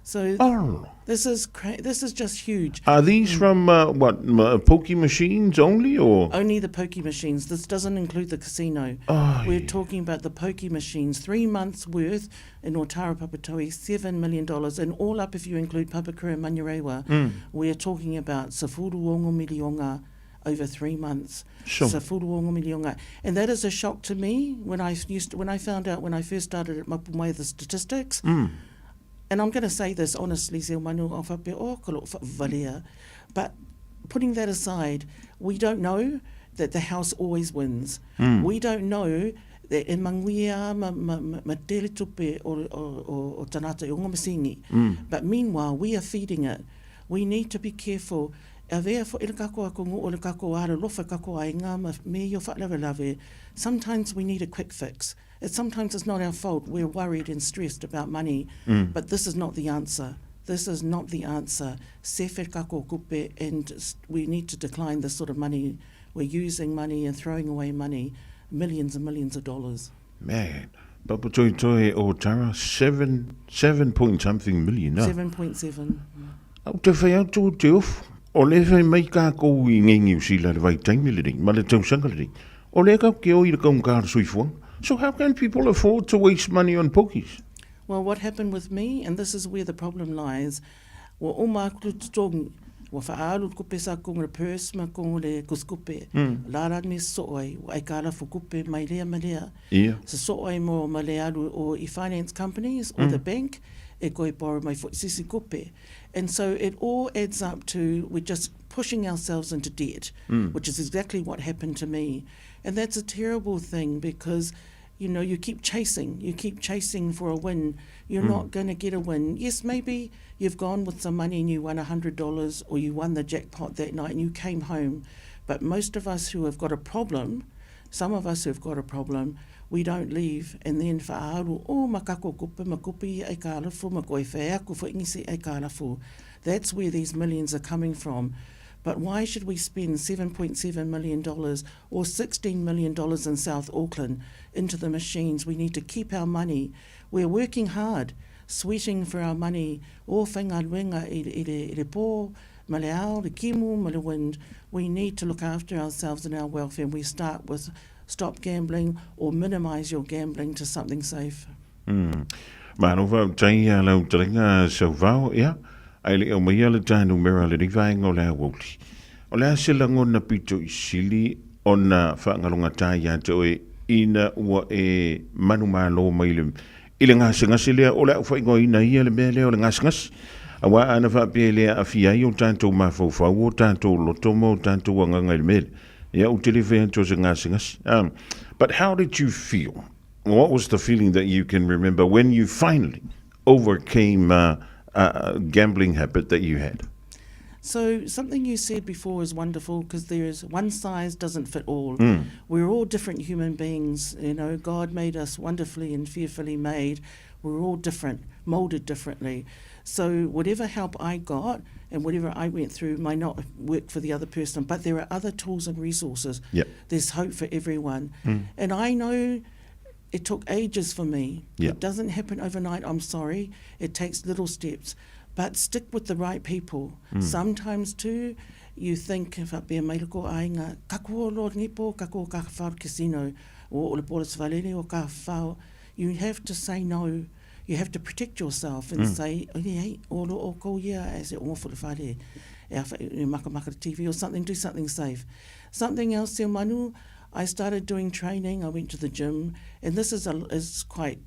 So Oh. this is this is just huge. Are these from what pokey machines only or? Only the pokey machines. This doesn't include the casino. Oh, We're yeah. talking about the pokey machines. 3 months worth in Otara Papatoetoe, $7 million. And all up, if you include Papakura and Manurewa, we're talking about sefuluogo milionga over 3 months. Sure. Sefuluogo milionga. And that is a shock to me when I used to, when I found out when I first started at Mapu Mai the statistics. And I'm going to say this honestly, Seumanu, o faapea, o ka lo'u fa'avavalea. But putting that aside, we don't know that the house always wins. We don't know that e manuia ma, ma, ma, ma tele tupe o, o, o, o tagata i oga masini. But meanwhile, we are feeding it. We need to be careful. Avea foʻi le kako atunuu o le kako alolofa kako aiga ma me ia faalavelave. Sometimes we need a quick fix. Sometimes it's not our fault. We're worried and stressed about money. But this is not the answer. This is not the answer. Sefe kako kupe, and we need to decline this sort of money. We're using money and throwing away money, millions and millions of dollars. Man, Papatoetoe Otara, seven point something million. Ah. 7.7. Au te whai atu o te ofu. O le whai mai kākou i ngei New Zealand vai taimi lenei, ma le tausaga lenei. O le kau ke o i le kaunga o le soifuaga. So how can people afford to waste money on pokies? Well, what happened with me, and this is where the problem lies, ua uma aku le totogi, ua faaalu le kupe sa kogo le purse ma kogo le kusikupe, la la me sosoo ai, ua aikalafu kupe mai lea ma lea. Sosoo ai mo ma le alu o i finance companies or the bank, e koe borrow mai foʻi se isi kupe. And so it all adds up to we're just pushing ourselves into debt, which is exactly what happened to me. And that's a terrible thing because, you keep chasing. You keep chasing for a win. You're not going to get a win. Yes, maybe you've gone with some money and you won $100 or you won the jackpot that night and you came home. But most of us who have got a problem, some of us who've got a problem, we don't leave. And then fa'aalu, o ma kako kupe ma kupe ia e kalafu, ma koe whea ku whaingisi e kalafu. That's where these millions are coming from. But why should we spend $7.7 million or $16 million in South Auckland into the machines? We need to keep our money. We're working hard, sweating for our money. O whaingaluenga i le pō, ma le ao, le kimu, ma le wind. We need to look after ourselves and our welfare, and we start with stop gambling or minimise your gambling to something safe. Malo faafetai ia lau fetalaiga Sauvao, ia, ae le i aumaia le ta numera lenei vaega o le aoauli. O le a se lagona pito i sili ona faagalogata ia te oe ina ua e manumalo mai le, i le gasegase lea, o le a ou faaigoaina ia le mea lea o le gasegase. Aua ana faapea e le aafia ai o tatou mafaufau, o tatou loto ma o tatou agaga i le mea lea, ia ou te le fai atu o se gasegase. But how did you feel? What was the feeling that you can remember when you finally overcame a gambling habit that you had? So something you said before is wonderful because there is one size doesn't fit all. We're all different human beings. You know, God made us wonderfully and fearfully made. We're all different, molded differently. So whatever help I got and whatever I went through might not work for the other person, but there are other tools and resources. Yep. There's hope for everyone. And I know it took ages for me. Yep. It doesn't happen overnight, I'm sorry. It takes little steps. But stick with the right people. Sometimes too, you think, if be a mailoko ainga, kakuo lo nipo, kakuo ka whao casino, o le pōla svalele o ka whao. You have to say no. You have to protect yourself and say, oh, yeah, o lo o kou ia as e awful whare, e awha, e makamaka TV or something, do something safe. Something else, te manu, I started doing training, I went to the gym, and this is, a, is quite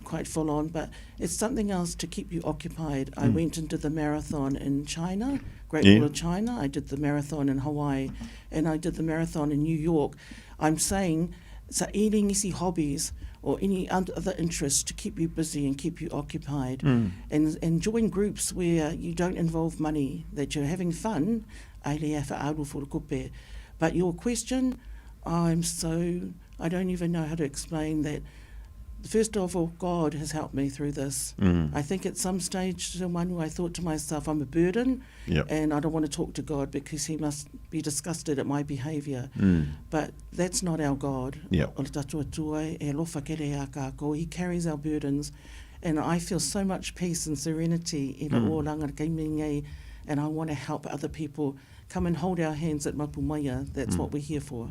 quite full on, but it's something else to keep you occupied. I went and did the marathon in China, Great Wall of China. I did the marathon in Hawaii, and I did the marathon in New York. I'm saying, so any isi hobbies or any other interests to keep you busy and keep you occupied, and join groups where you don't involve money, that you're having fun. But your question, I'm so, I don't even know how to explain that. First of all, God has helped me through this. I think at some stage, Manu, I thought to myself, I'm a burden and I don't want to talk to God because he must be disgusted at my behaviour. But that's not our God. O le tatua tua, e alofa kere a kākou. He carries our burdens. And I feel so much peace and serenity i la o langa kei me ngai, and I want to help other people come and hold our hands at Mapu Maia. That's what we're here for.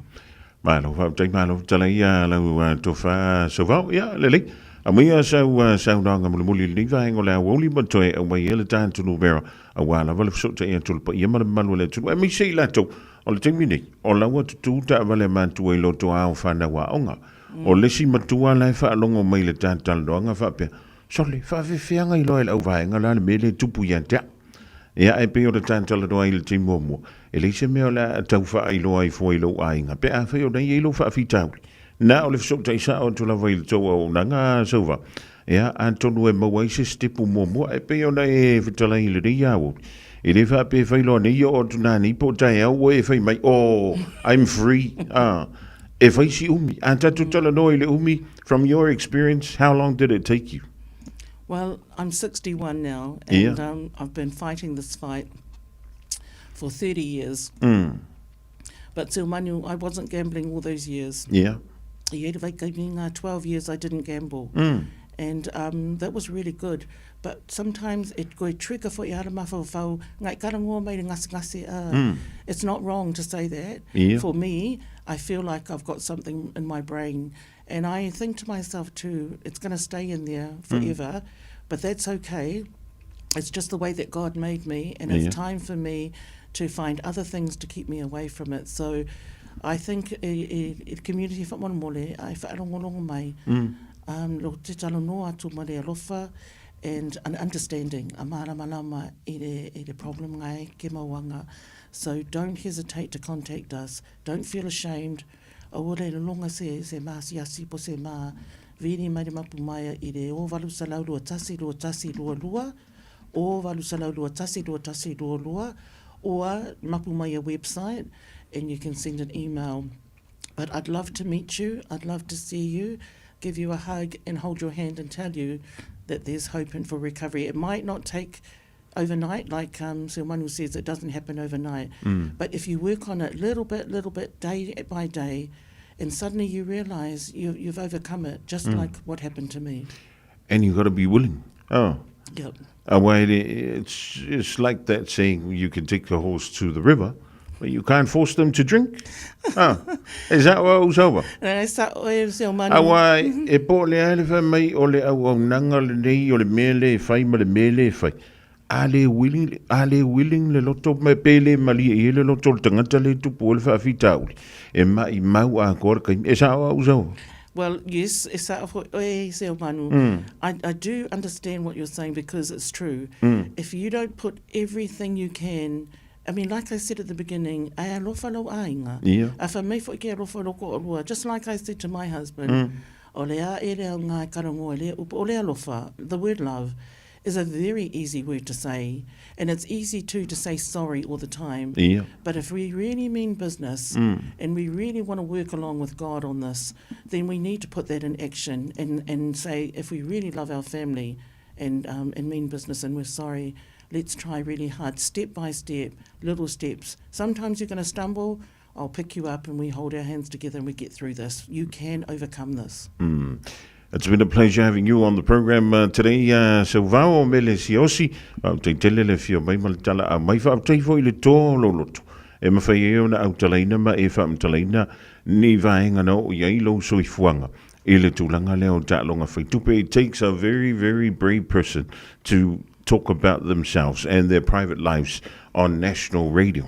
Malo faafetai malo fetalai ia lau tofa Sauvao. Ia lelei. Aumaia sau saunoaga mulimuli i lenei vaega o le aoauli ma toe aumai ai le tatou numera auā lava le fesootaiga atu o le paia ma le mamalu o le atunuu aemaise i latou o le taimi nei o laua tutū taavale a matua i loto ao whanau aoga. O le isi matua la e faalogo mai i le talatalanoaga faapea, Sole, faafefeaga iloa e le auvaega la le mea lea e tupu ia te au. Ia, e pei o le talatalanoa i le taimi muamua, e leai se mea o le a tau faailoa ai fua i lou aiga, pe afai o na i ai lou faafitauli. Na o le fesootai sao atu lava i le tou auaunaga, Sauva. Ia, atonu e maua ai se sitepu muamua, e pei ona e fetalai i lenei aoauli. E le faapea e fai loa nei, oo atu nanei po o taeao ua e fai mai, oh, I'm free. Ah, e fai si umi. A tatou talanoa i le umi, from your experience, how long did it take you? Well, I'm 61 now, and I've been fighting this fight for 30 years. But Manu, I wasn't gambling all those years. I ere vai kai me ngā 12 years I didn't gamble. And that was really good. But sometimes it koe trigger for i ara mawhauwhau, ngai karangoa mai re ngase ngase. It's not wrong to say that. For me, I feel like I've got something in my brain. And I think to myself too, it's going to stay in there forever, but that's okay. It's just the way that God made me, and it's time for me to find other things to keep me away from it. So I think e, e, e community whamolemole, ai whaarongolongo mai, lo te talo noa atu ma le alofa and an understanding, a māramarama i le problem ngai ke mauanga. So don't hesitate to contact us. Don't feel ashamed. Aua le lolonga se maasiasi po se ma vini mai le mapu mai i le o valu salau lua tasi lua tasi lua lua, o valu salau lua tasi lua tasi lua lua, or Mapu Maia website, and you can send an email. But I'd love to meet you. I'd love to see you, give you a hug and hold your hand and tell you that there's hope and for recovery. It might not take overnight, like Seumanu says, it doesn't happen overnight. But if you work on it little bit, little bit, day by day, and suddenly you realise you've overcome it, just like what happened to me. And you've got to be willing. Oh. Yep. Well, it's like that saying, you can take the horse to the river, but you can't force them to drink. Ah, is that what was over? Sa oe Seumanu. Aua e po le ale fa mai o le au au nanga le nei o le mele e fai ma le mele e fai. A le willing, a le willing le loto me pele mali e le loto le tangata le tupu o le whaafitauli. E mai mau a kora kai. E sa o au sau? Well, yes, e sa fo e Seumanu. I, I do understand what you're saying because it's true. If you don't put everything you can, I mean, like I said at the beginning, e alofa lou aiga. Ia. A fa mei foi ke alofa loko o lua. Just like I said to my husband, o le a e le au ngā karangoa le upo, o le alofa, the word love, is a very easy word to say. And it's easy too to say sorry all the time. Ia. But if we really mean business and we really want to work along with God on this, then we need to put that in action and, and say if we really love our family and, and mean business and we're sorry, let's try really hard, step by step, little steps. Sometimes you're going to stumble. I'll pick you up and we hold our hands together and we get through this. You can overcome this. It's been a pleasure having you on the program today. Seuvao Mele Siaosi, faafetai tele le afio mai ma le tala a mai faafetai foi le toa o lou loto. E mafai ai ona autalaina ma e faamatalaina ni vaega na oo i ai lou soifuaga i le tulaga lea o taaloga faitupe. It takes a very, very brave person to talk about themselves and their private lives on national radio,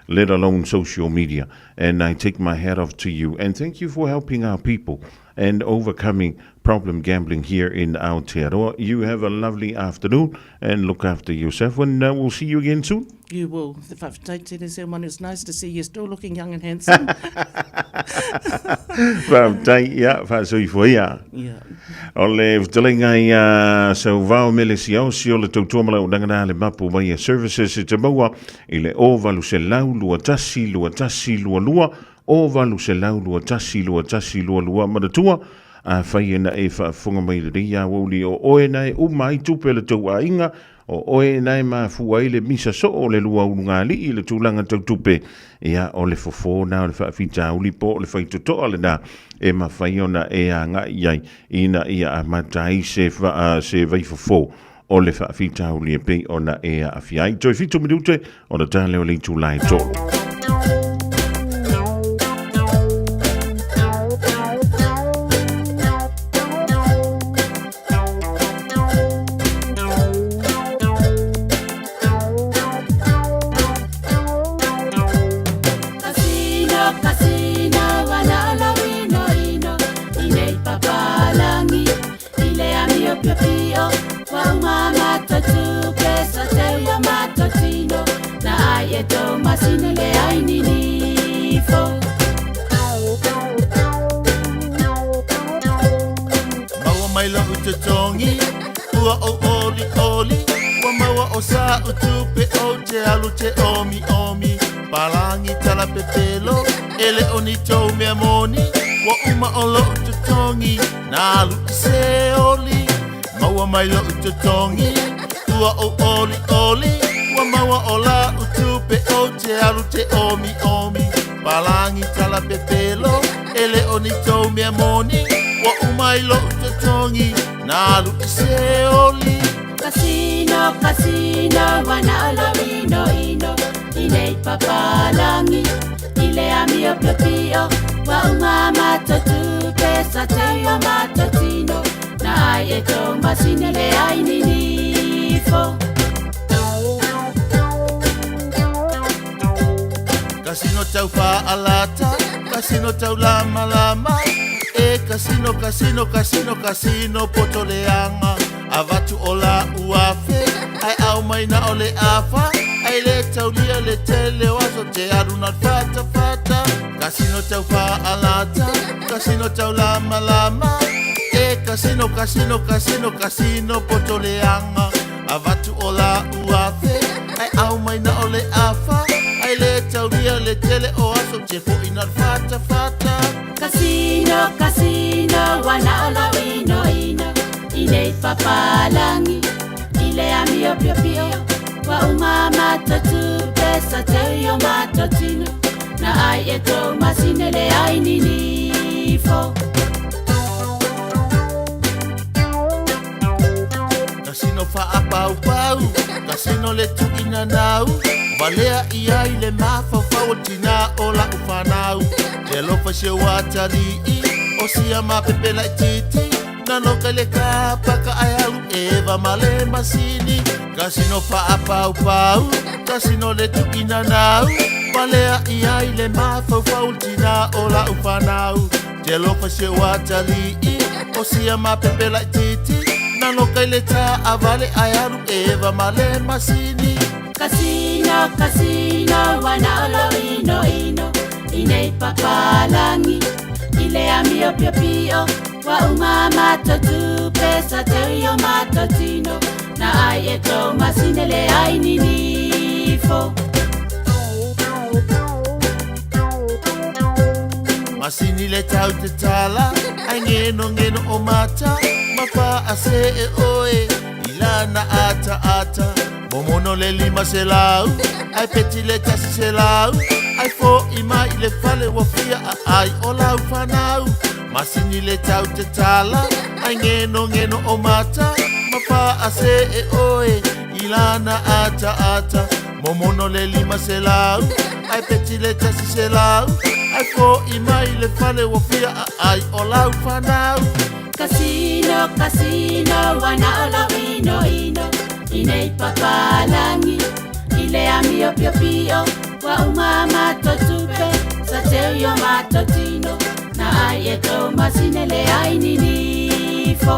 let alone social media. And I take my hat off to you. And thank you for helping our people and overcoming problem gambling here in Aotearoa. You have a lovely afternoon and look after yourself. And we'll see you again soon. You will. Faafetai tele Seumanu. It's nice to see you still looking young and handsome. Faafetai, ia, faasoifua ia. Yeah. O le fetalaiga ia Seuvao Mele Siaosi o le tautua ma le auaunaga na le Mapu Maia Services e te maua i le o 800 21 21 22 o 800 21 21 22 manatua afai e na e faafofoga mai lenei aoauli o oe na e uma ai tupe a le tou aiga o oe na e mafua ai le misa soo o le lua ulugalii i le tulaga tau tupe ia o le fofo na o le faafitauli po o le faitotoa lena e mafai ona e agai i ai ina ia amata ai se, se vaifofo o le faafitauli e pei ona e aafia ai. Toe 7 minute ona ta lea o le itula e 3. Kasino, kasino, wana ola wino ino, inei papalangi, ile amio pio pio, wa uma mato tupe, sa te ua mato tino, na ai e tō masine le ai ninifo. Maua mai lou totogi, ua ou olioli, ua maua o sa'u tupe ou te alu te omiomi. Palagi tala pepelo, e le o ni tou mea moni, ua uma o lo'u totogi, na alu i se oli. Maua mai lo'u totogi, ua ou olioli, ua maua o la'u tupe ou te alu te omiomi. Palagi tala pepelo, e le o ni tou mea moni, ua uma i lo'u totogi, na alu i se oli. Kasino, kasino, wana ola wino ino, inei papalangi, ile amio pio pio, wa uma mato tupe, sa te ua mato tino, na ai e tō masine le ai ninifo. Kasino tau fa'alata, kasino tau lamalama, e kasino, kasino, kasino, kasino poto leaga. Avatu o la'u afe, ae aumai na o le afa, ai le taulia le tele o aso te alu na le fatafata. Kasino tau fa'alata, kasino tau lamalama, e kasino, kasino, kasino, kasino poto leaga. Avatu o la'u afe, ae aumai na o le afa, ai le taulia le tele o aso te fo'i na le fatafata. Kasino, kasino, wana ola wino ino, inei papalangi, ile amio pio pio, wa uma mato tupe, sa te ua mato tino, na ai e tō masine le ai ninifo. Kasino fa'apaupau, kasino le tu'inanau, valea i ai le mafaufau o tinā o la'u fanau. Te alofa si ou atalii, o sia mapepe la'ititi, na loka i le kapaka ae alu eva ma le masini. Kasino fa'apaupau, kasino le tu'inanau, valea i ai le mafaufau o tinā o la'u fanau. Te alofa si o atalii O sia ma pepe laititi Na loka i le taavale Ae alu eva ma le masini. Kasino, kasino, ua na o lou inoino i nei papalagi i le amio piopio ua uma a matou tupe sa teu i o matou tino na ai e tou masini e leai ninifo. Masini le tau te tala Ai ngeno ngeno o mata Ma faasee oe I lana ataata Momono le 500 Ae peti le 100 Ae fo'i mai i le fale ua fia aai o lau fanau Masini le tau te tala Ai ngeno ngeno o mata Ma faasee oe I lana ataata Momono le 500 Ae peti le 100 Ae fo'i mai i le fale ua fia aai o lau fanau. Kasino, kasino, ua na o lou inoino i nei papalagi i le amio piopio ua uma a matou tupe sa teu i o matou tino na ai e tou masini e leai ninifo.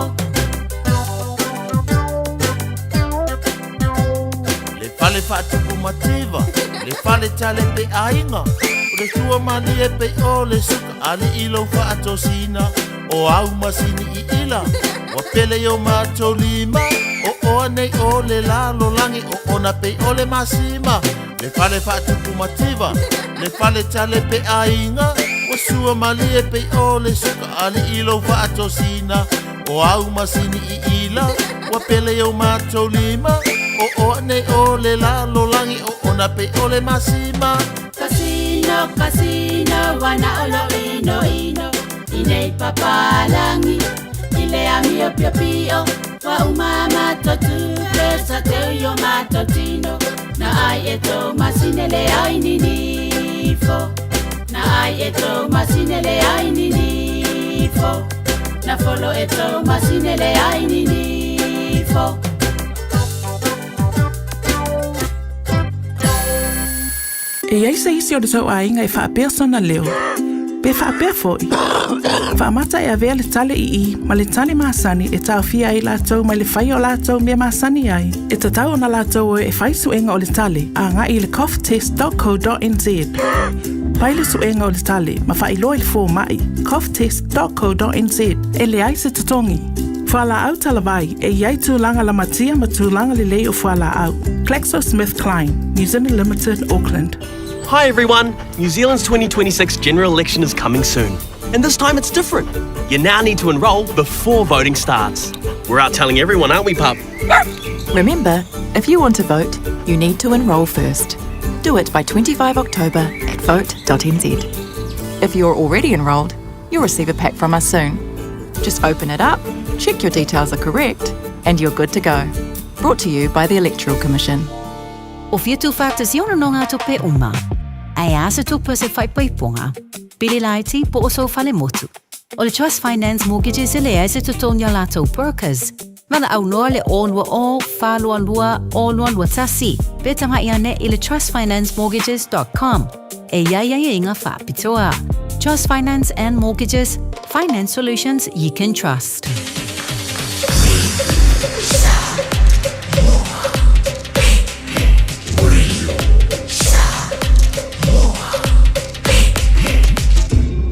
Le fale faatupu mativa, le fale tale pe aiga, o le sua malie pei o le suka alii lou faatosina, o au masini i ila, ua pele i o matou lima, o oa nei o le lalolagi, o ona pei o le masima, le fale faatupu mativa, le fale tale pe aiga, ua sua malie pei o le suka alii lou faatosina, O au masini i ila, ua pele i o matou lima, O oa nei o le lalolagi, o ona pei o le masima. Kasino, kasino, ua na o lou inoino i nei papalagi i le amio piopio ua uma a matou tupe sa teu i o matou tino na ai e tou masini e leai ninifo na ai e tou masini e leai ninifo. Na folo e tou masini e leai ninifo. E i ai se isi o le tou aiga e faapea sona leo, pe faapea foi, faamata e avea le tale ii ma le tale masani e taofia ai latou mai le faia o latou mea masani ai, e tatau ona latou o e fai suega o le tale agai i le coughtest.co.nz. Fai le suega o le tale ma faailoa i le fomai, coughtest.co.nz, e leai se totogi. Fualaau talavai, e i ai tulaga lamatia ma tulaga lelei o fualaau. GlaxoSmithKline, New Zealand Limited, Auckland. Hi everyone! New Zealand's 2026 general election is coming soon. And this time it's different. You now need to enrol before voting starts. We're out telling everyone, aren't we, pup? Remember, if you want to vote, you need to enrol first. Do it by 25 October at vote.nz. If you're already enrolled, you'll receive a pack from us soon. Just open it up, check your details are correct, and you're good to go. Brought to you by the Electoral Commission. O fia tuufaatasi ona nogatope uma? Ae a se tupe o se faaipoipoga, pili laiti po o sou fale motu? O le Trust Finance Mortgages e leai se totogi a latou brokers. Valaau loa le 020 422 0221 pe tagai ane i le trustfinancemortgages.com e i ai aiaiga faapitoa. Trust Finance and Mortgages, finance solutions you can trust.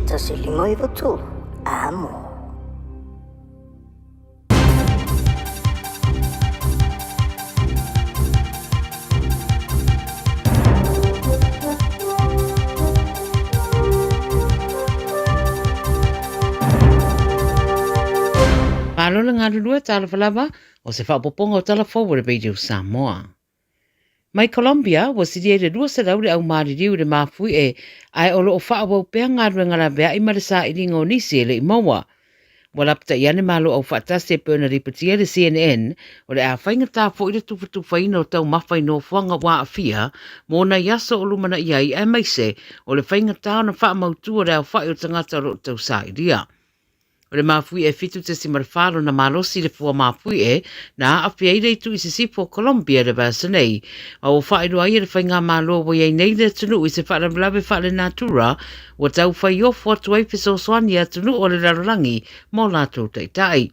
1 5 9 3, amo. Malo le galulue, talofa lava, o se faaopoopoga o tala fou a le Radio Samoa. Mai Colombia, ua sili ai le 200 le au maliliu i le mafuie ae o lo o faaauau pea galuega laveai ma le sailiga o nisi e le i maua. Ua lapatai ane Malo Aufaatasi e pei ona lipotia e le CNN, o le a faigata foi le tufatufaina o taumafa i nofoaga ua aafia mo nai aso o lumanai ai aemaise o le faigata ona faamautu o le aofai o tagata o lo o tausailia. O le mafuie e 7.4 lona malosi le fua mafuie na aafia ai le itu i sisifo o Colombia i le vaiaso nei, ma ua faailoa ai e le faigamalo ua i ai nei le atunuu i se faalavelave faalenatura ua tau fai ofo atu ai fesoasoani a atunuu o le lalolagi mo latou taitai.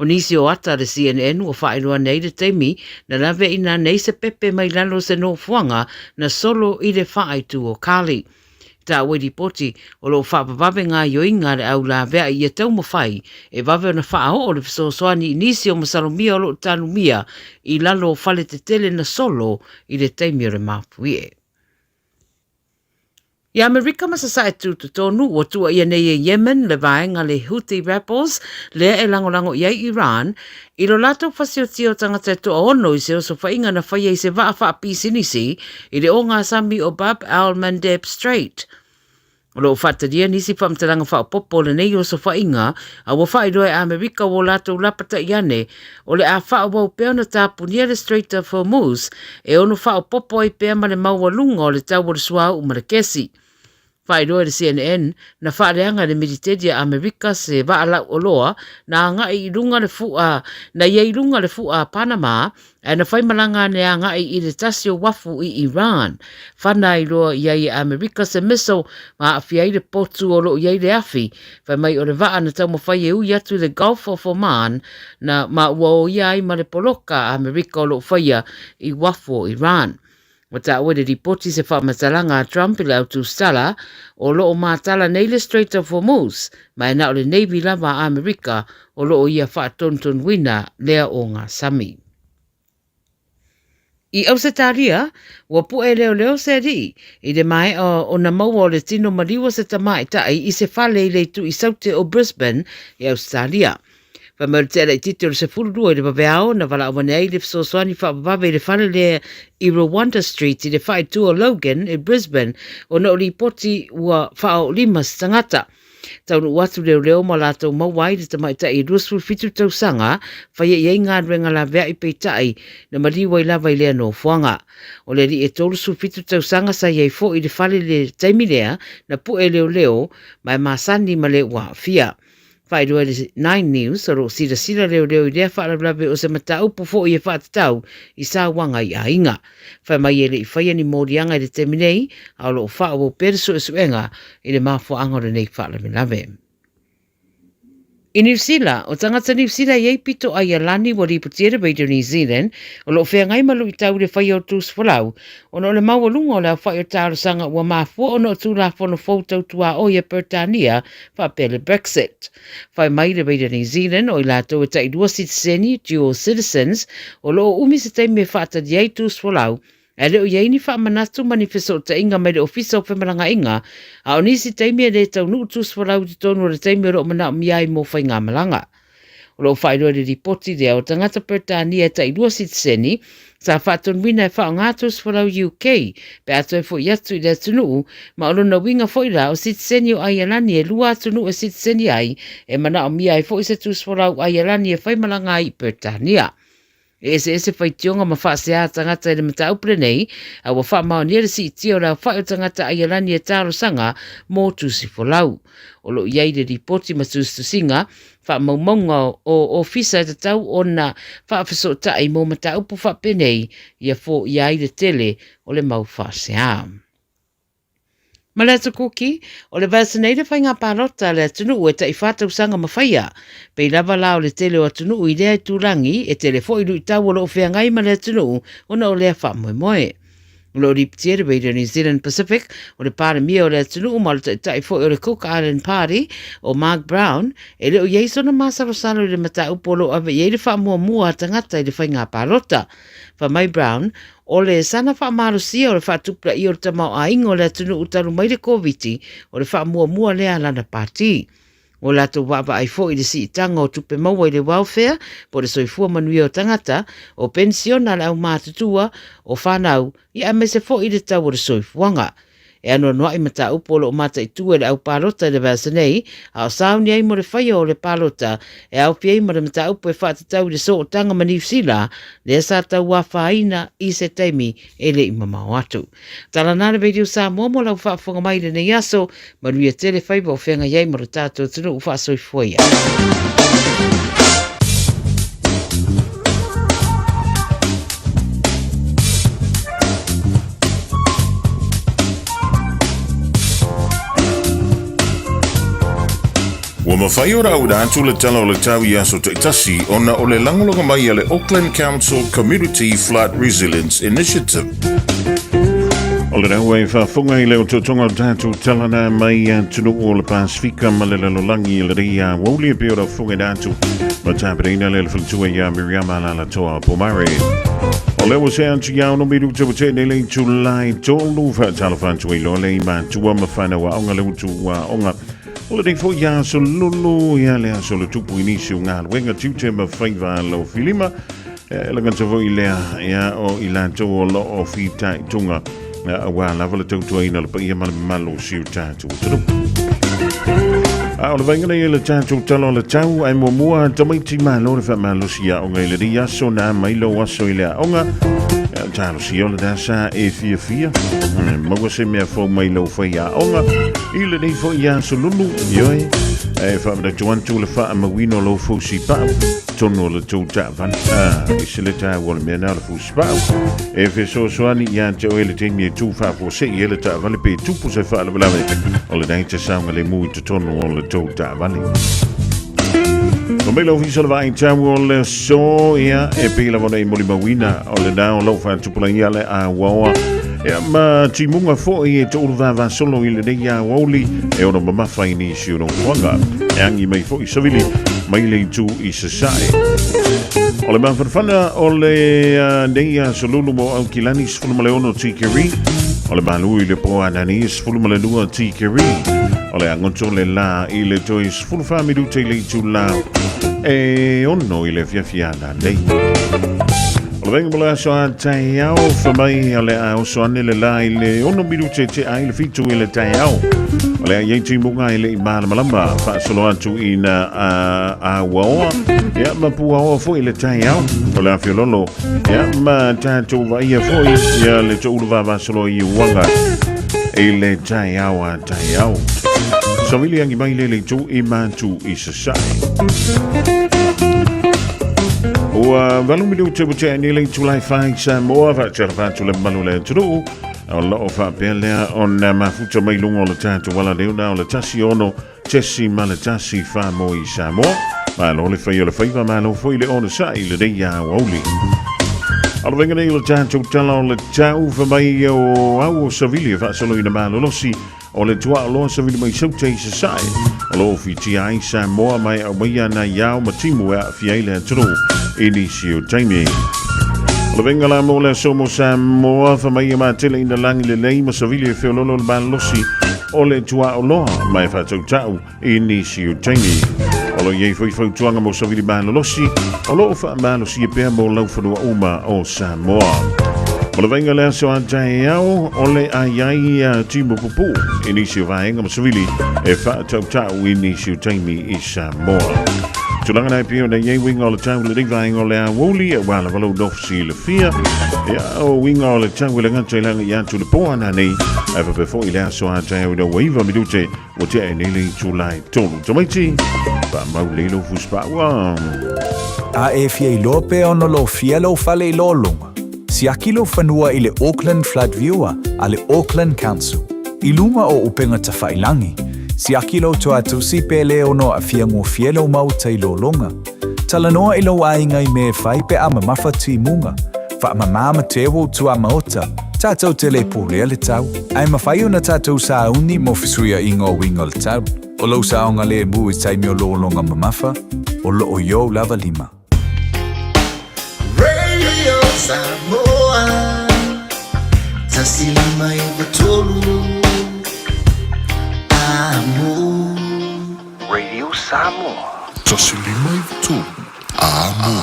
O nisi o ata a le CNN ua faailoa nei le taimi na laveaina nei se pepe mai lalo o se nofoaga na solo i le faaaitu o Cali. Taua i lipoti, o lo o faavavave gaoioiga a le au laveai ia taumafai e vave ona faaoo le fesoasoani i nisi o masalomia o lo o tanumia i lalo o fale tetele na solo i le taimi o le mafuie. I Amerika ma Sasae Tutotonu, ua tuuaia nei e Yemen le vaega le Houthi Rebels lea e lagolago i ai Iran i lo latou fasiotia o tagata e toaono i se osofaiga na faia i se vaa faapisinisi i le ogasami o Bab al-Mandeb Strait. O lo o faatalia nisi faamatalaga faaopoopo o lenei osofaiga, a ua faailoa e Amerika ua latou lapata'i ane o le a faaauau pea ona tapunia le Strait of Hormuz e ono faaopoopo ai pea ma le maualuga o le tau o le suauu ma le kesi. Faailoa e le CNN, na faaleaga e le Militeli a Amerika se vaa lauoloa na agai i luga le fu'a na i ai i luga le fu'a a Panama ae na fai malaga ane agai i le tasi o uafu i Iran. Whana ai loa i ai e Amerika se missile ma aafia ai le potu o lo o i ai le afi, fai mai o le vaa na taumafai e ui atu i le Gulf of Oman na ma ua o ia ai ma le poloka a Amerika o lo o faia i uafu o Iran. Ua taua i le lipoti se faamatalaga a Trump i le autusala o lo o matala nei le Strait of Hormuz, ma e na o le Navy lava a Amerika o lo o ia faatonutonuina lea ogasami. I Ausetalia, ua puʻe leoleo se alii i le maea ona maua o le tino maliu o se tamaitai i se fale i le itu i Saute o Brisbane i Ausetalia. Fai mai o le tea laitiiti o le 12 i le vaveao na valaau ane ai le fesoasoani faavavave i le fale lea i Rwanda Street i le faaitu o Logan i Brisbane ona o lipoti ua faaoolima se tagata. Taunuu atu leoleo ma latou maua ai le tamaitai e 27 tausaga faia i ai galuega laveai peitai na maliu ai lava i lea nofoaga. O le alii e 37 tausaga sa i ai foi i le fale i le taimi lea na pue leoleo ma e masani ma le ua aafia. Faailoa i le Nine News o lo o silasila leoleo i lea faalavelave o se mataupu foi e faatatau i sauaga i aiga. Fai mai e le i faia ni moliaga i le taimi nei, a o lo o faaauau pea le suesuega i le mafuaaga o lenei faalavelave. I Niu Sila, o tagata Niu Sila e i ai pito Aialani ua lipotia le Radio New Zealand o lo o feagai ma luitau i le faia o tusi folau ona o le maualuga o le aofa'i o talosaga ua mafua ona o Tulafono fou tau tuaoi a Peretania faapea le Brexit. Fai mai le Radio New Zealand o i latou e tailua sitiseni, dual citizens, o lo o umi se taimi e faatali ai tusi folau ae le o i ai ni faamanatu ma ni fesootaiga mai le Ofisa o Femalagaaiga, a o nisi taimi e le taunuu tusi folau i totonu o le taimi o lo o manaomia ai mo faigamalaga. O lo o faailoa i le lipoti lea, o tagata Peretania e tailua sitiseni sa faatonuina e faaaoga tusi folau UK pe a toe foi atu i le atunuu, ma o lona uiga foi la o sitiseni o Aialani e lua atunuu e sitiseni ai, e manaomia ai foi se tusi folau Aialani e faimalaga ai i Peretania. E eseese faitioga ma faasea a tagata i le mataupu lenei, a ua faamaonia le siitia o le aofa'i o tagata Aialani e talosaga mō tusi folau. O lo o i ai le lipoti ma tusitusiga faamaumauga o ofisa e tatau ona faafesootai mō mataupu faapenei ia foia ai le tele o le mau faasea. Ma le Atu Kuki, o le vaiaso nei le faiga palota a le atunuu e tai-whā tausaga ma faia. Pei lava la o le tele o atunuu i lea itulagi, e tele foi luitau o lo o feagai ma le atunuu ona o lea faamoemoe. O lo o lipitia le Radio New Zealand Pacific o le Palemia o le atunuu ma o le taitai foi o le Cook Island Party, o Mark Brown, e le o i ai sona masalosalo i le mataupu o lo o ave i ai le faamuamua a tagata i le faiga palota. Fai mai Brown, O le sana faamalosia o le faatupulaia o le tamaoaiga o le atunuu talu mai le Koviti, o le faamuamua lea a lana pati. Ua latou vaavaai foi i le siitaga o tupe maua i le welfare po o le soifua manuia o tagata, o penisiona a le aumatutua, o fanau, ia aemaise foi i le tau o le soifuaga. E anoanoai mataupu o lo o mataitu e le au palota i le vaiaso nei, a o sauni ai mo le faia o le palota e aofia ai ma le mataupu e faatatau i le sootaga ma Niu Sila, lea sa tauafaina i se taimi e le i mamao atu. Tala na le Radio Samoa mo lau faafofoga mai i lenei aso, manuia tele faiva o feagai ai ma lo tatou atunuu faasoifua ia. Ua mafai ona auina atu le Tala o le Tau i aso taitasi ona o le lagolago mai a le Auckland Council Community Flood Resilience Initiative. O le rau e faafofoga i le otootoga o le tatou tala na mai atunuu o le Pasifika ma le lalolagi i lenei aoauli e pei ona fofogaina atu ma tapenaina le faletua ia Miriama Alaalatoa Pomare. O lea ua sea atu ia ono minuta ua tea nei le itula 3 faatalofa atu ai loa le i matua ma whanau aoga le utu aoga. O lenei foi aso lulu ia le aso le tupu i nisi o galuega tiute ma faiva alo filima. E lagata foi lea ia o i latou o lo o fitaituga auā lava le tautuaina o le paia ma le mamalu o si o tatou atunuu. A o le vaega nei e le tatou tala o le tau, ae muamua tamaiti malo le faamalosi i aoga i lenei aso na mai lou aso i le aoga. Talosia o lena sa e fiafia. Maua se mea fou mai lou fai aoga i lenei foi aso lulu. Ioe, e faamanatu atu le faamauina o lou fausi pau tonu o le tou taavale. Ah, i se le taua o le mea na o le fausi pau. E fesoasoani ia te oe le taimi e tū faafuasei ai le taavale pe tupu se faalavelave o lenei te saogalemu i totonu o le tou taavale. Fa mai le ofisa o le vaai tau o le aso, ia, e pei lava ona e molimauina o lena o lou faatupulaia le auaoa. Ia, ma timuga foi e toulu vavasolo i lenei aoauli e ono mamafa i nisi o nofoaga. E agi mai foi savili mai le itu i Sasae. O le mafanafana o le nei aso lulu mo Aukilani 16 tikeri. O le malu i le po anani 12 tikeri. O le agoto le la i le toe 14 minute i le itula e ono i le afiafi ananei. O le vaega mo le aso a taeao, fa mai o le a oso ane le la i le 6 minute te ai le 7 i le taeao. O le a iai timuga e le i malamalama faasolo atu i na a uaoa, ia ma puaoa foi le taeao. O le afiololo, ia ma tatou vaia foi ia le toulu vavasolo i uaga i le taeao a taeao. Savili angi mai le le itu i mātu i sasae. Ua valu minute ua tea nei le itula e fai Samoa faatalofa atu le mamalu o le atunuu o lo o faapea lea ona mafuta mai luga o le tatou ala leo na o le 16 tesi ma le 14 mo i Samoa. Malo le fai o le faiva, malo foi le onosai i lenei aoauli. O le vaega nei o le tatou tala o le tau fa mai o au o savili e faasoloina malolosi o le tuaoloa savili mai Sauta i Sasae o lo o fitia ai Samoa mai aumaia nai ao ma timu e aafia ai le atunuu i nisi o taimi. O le vaega la mo le aso mo Samoa fa mai e matele ina lagi lelei ma savili e feololo le malolosi o le tuaoloa ma e faatautau i nisi o taimi. O lo o i ai foi fautuaga mo savili malolosi o lo o faamalosia pea mo laufanua uma o Samoa. O le vaega le aso a taeao o le a i ai a timu pupuu i nisi o vaega ma savili e faatautau i nisi o taimi i Samoa. Tulaga na e pei ona i ai uiga o le tau lenei vaega o le aoauli aua lava lou nofo silafia. Ia, o uiga o le tau e le gata i laga i atu le po ananei, ae faapea foi le aso a taeao ina ua 9 minute ua tea ai nei le itula e 3. Tamaiti, faamau lelei lou fusipaua. A e fia iloa pe ono lofia lou fale i lologa, siaki lou fanua i le Auckland Flood Viewer a le Auckland Council. I luga o upega tafailangi, siaki lou toatusi pe le ono aafia gofie lou maota i lologa. Talanoa i lou aiga i mea e fai pe a mamafa timuga. Faamamā ma te ua tuamaota, tatou te le pulea le tau. Ae mafai ona tatou sauni mo fesuiaiga o uiga o le tau. O lou saogalemu i taimi o lologa mamafa, o loo i ou lava lima. Radio Samoa 153 Amo. Radio Samoa. 153 Amo.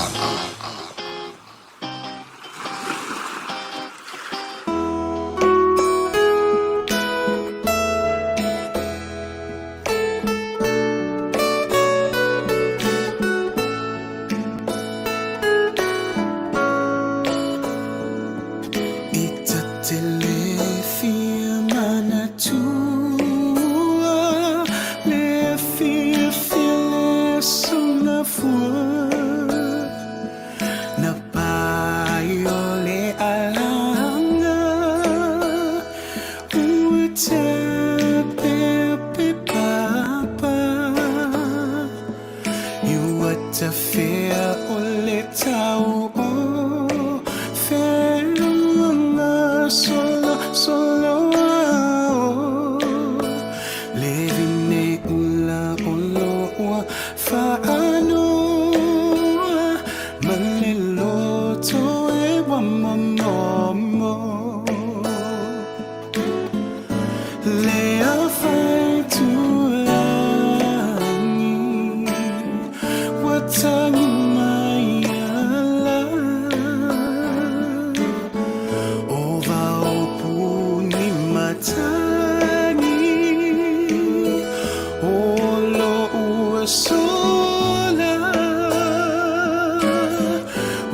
asola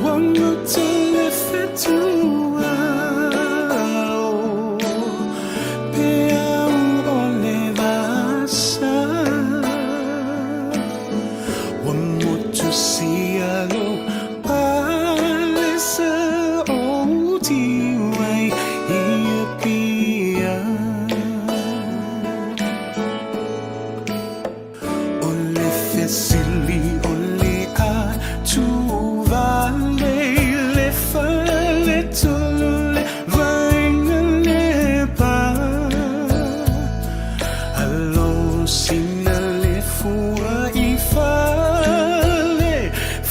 Ua goto le fetua o Peau o le vasa Ua motu sia lou palesa o Tiwai i Apia. O le fesili o le a tuvale le fale tolu le vaega le pa Alo sina le fua i fale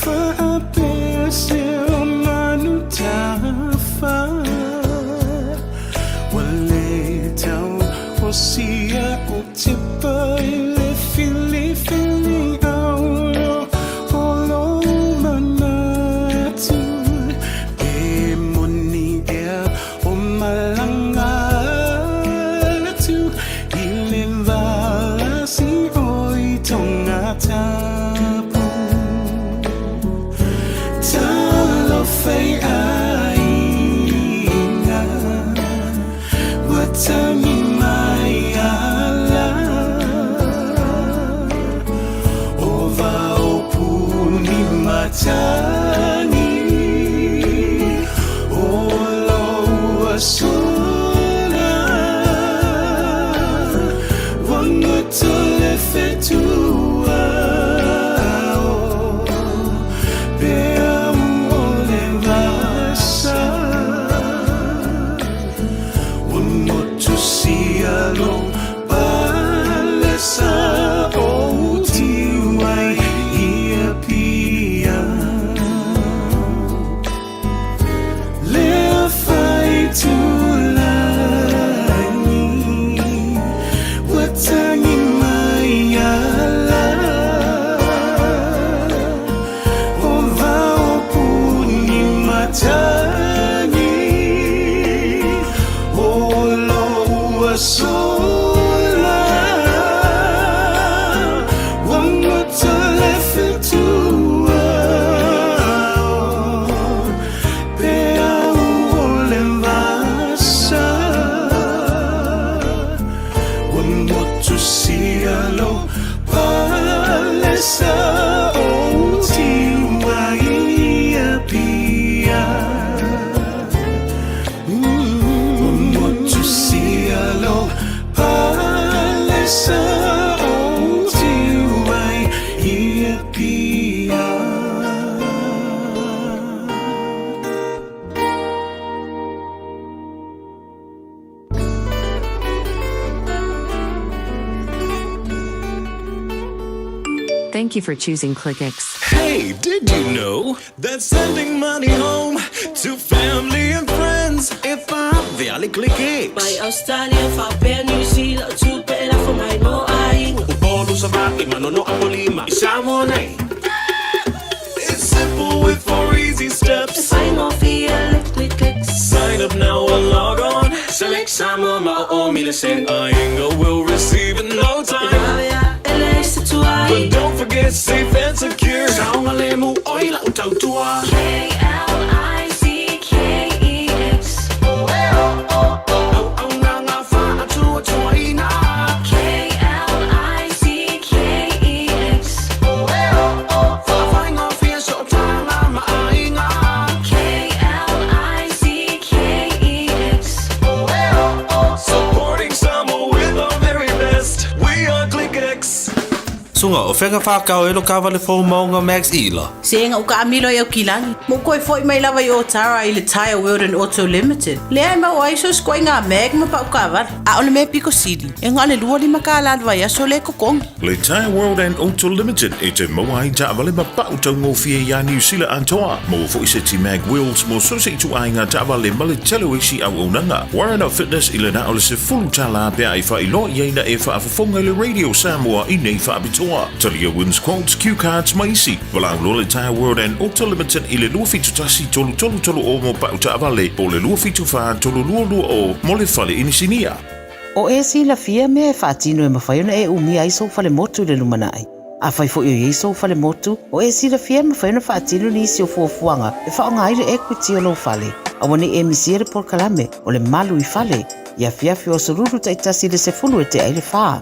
faapea se o manu tafa Ua le tau o sia o tipa i le filifili aulo o lou manatu Pe moni ea o malaga atu i le valasi o i Tongatapu Talofa e aiga ua tagi mai ala O Vaopuni matagi o lou asola Ua goto le fetua o Peau o le vasa Ua motu sia lou palesa o Tiwai i Apia Le fai tulagi ua tagi mai ala O Vaopuni matagi o lou asola Ua goto le fetua Peau o le vasa Ua motu sia lou palesa o Tiwai i Apia Ua motu sia lou palesa o Tiwai i Apia. Thank you for choosing ClickX. Hey, did you know that sending money home to family and friends e faavea le ClickX? Mai Australia faapea New Zealand o tupe e lafo mai mo aiga. Upolu, Savaii, Manono, Apolima, i Samoa nei. It's simple with four easy steps. E faigofie le ClickX. Sign up now or log on. Select Samoa ma o o mi le send. Aiga will receive in no time. E vave a e leai se tuai. But don't forget safe and secure. Saogalemu oi lau tautua. K-L-I-C-K-E-X. Auaunaga faatuatuaina. K-L-I-C-K-E-X. Faafaigofie sootaga ma aiga. K-L-I-C-K-E-X. Supporting Samoa with our very best. We are ClickX. Suga, o fea ka whakao e lo kawale fou maunga Max Ila? Sega u kaamilo i Aukilani, ma u koe foi mai lava i Otara i le Tyre World and Auto Limited, lea e maua ai so sikoaiga mag ma pau kaavale. A o le mea piko sili, e na o le 25 kālā le vaiaso lea e totogi. Le Tyre World and Auto Limited e te maua ai taavale ma pau taugofie iā Niu Sila atoa. Maua foi seti mag wheels mo so se ituaiga taavale ma le tele o isi auaunaga. Warren Fitness i le na o le $10 pe a e faailoa i ai na e faafofoga i le Radio Samoa i nei faapitoa. Talia wins quotes, cue cards ma isi. Valaau loa le Tyre World and Auto Limited i le 271 3330 mo pau taavale po o le 274 3220 mo le fale inisinia. O e silafia mea e faatino e mafai ona e umia ai sou falemotu i le lumanai. Afai foi o i ai sou falemotu, o e silafia e mafai ona faatino nisi o fuafuaga e faaaoga ai le equity o lou fale. Aua ne i e misia le polokalame o le Malu i Fale i afiafi o aso Lulu taitasi i le 10 e tea i le fa.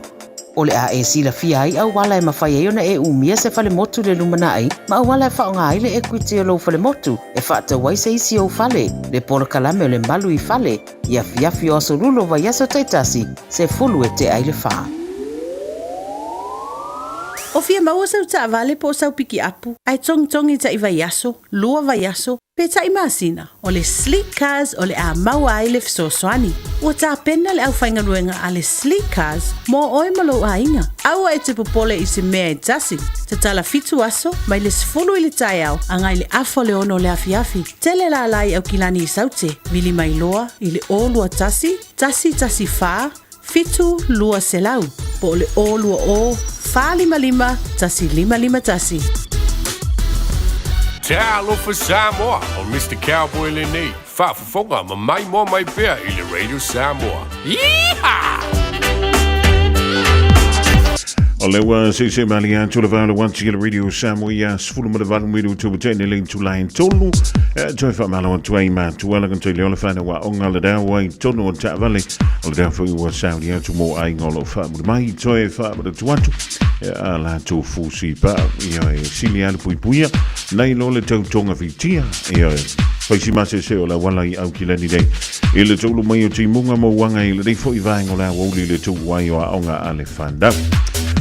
O le a e silafia ai auala e mafai ai ona e umia se falemotu i le lumanai ma auala e faaaoga ai le equity o lou falemotu e faatau ai se isi ou fale, le polokalame o le Malu i Fale i afiafi o aso Lulu o vaiaso taitasi, 10 e tea i le fa. O fia maua sau taavale po o sau pikiapu ae togitogi taʻi vaiaso, lua vaiaso, pe taʻi masina, o le Sleek Cars o le a maua ai le fesoasoani. Ua tapena le aufaigaluega a le Sleek Cars mo oe ma lou aiga. Aua e te popole i se mea e tasi. Tatala fitu aso, mai le 10 i le taeao agai le afa o le 6 o le afiafi. Tele lala i Aukilani i Saute, vili mai loa i le 021 114 7200 po o le 020 455 1551. Talofa Samoa, o Mr. Cowboy lenei, faafofoga ma maimoa mai pea i le Radio Samoa. Yeehaw! O lea ua seisei malie atu le vao le ati i le Radio Samoa ia 18 minute ua tene le itula e tolu. E toe faamalo atu ai matua la kantai leo le whanau a onga le dau ai tonu o taavale. O le dau foi ua sauni atu mo aiga o loo faamuli mai toe faamanatu atu. E a latou fusi pa ia e sili a le puipuia nai lo le tautoga fitia. Ia e faisi masese o le auala i Aukilani nei. I le taulu mai o timuga ma uaga i lenei foi vaega o le aoauli i le tuu ai o aoga a le whanau.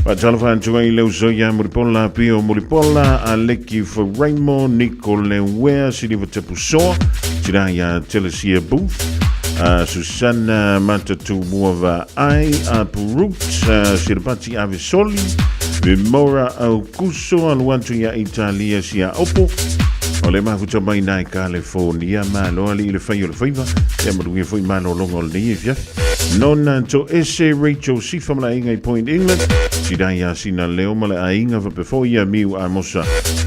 Faatalofa atu ai le uso ia Mulipola, Pio Mulipola, Aleki Faraimo, Nico Lewea, Siliva Tapusoa, Tina ia Telesia Booth, Susana Matatumua Vaai, Apurut, Sirapati Avesoli, Vimora Aukuso, alu atu ia Italia sia Opo, o le mafuta mai nai California, malo ali i le fai o le faiva, ia manuia foi malologa o lenei afiafi. Nona to ese Rachel Sifa ma le aiga i Point England, Sida ia Sina Leo ma le aiga faapea foi ia Miu Amosa,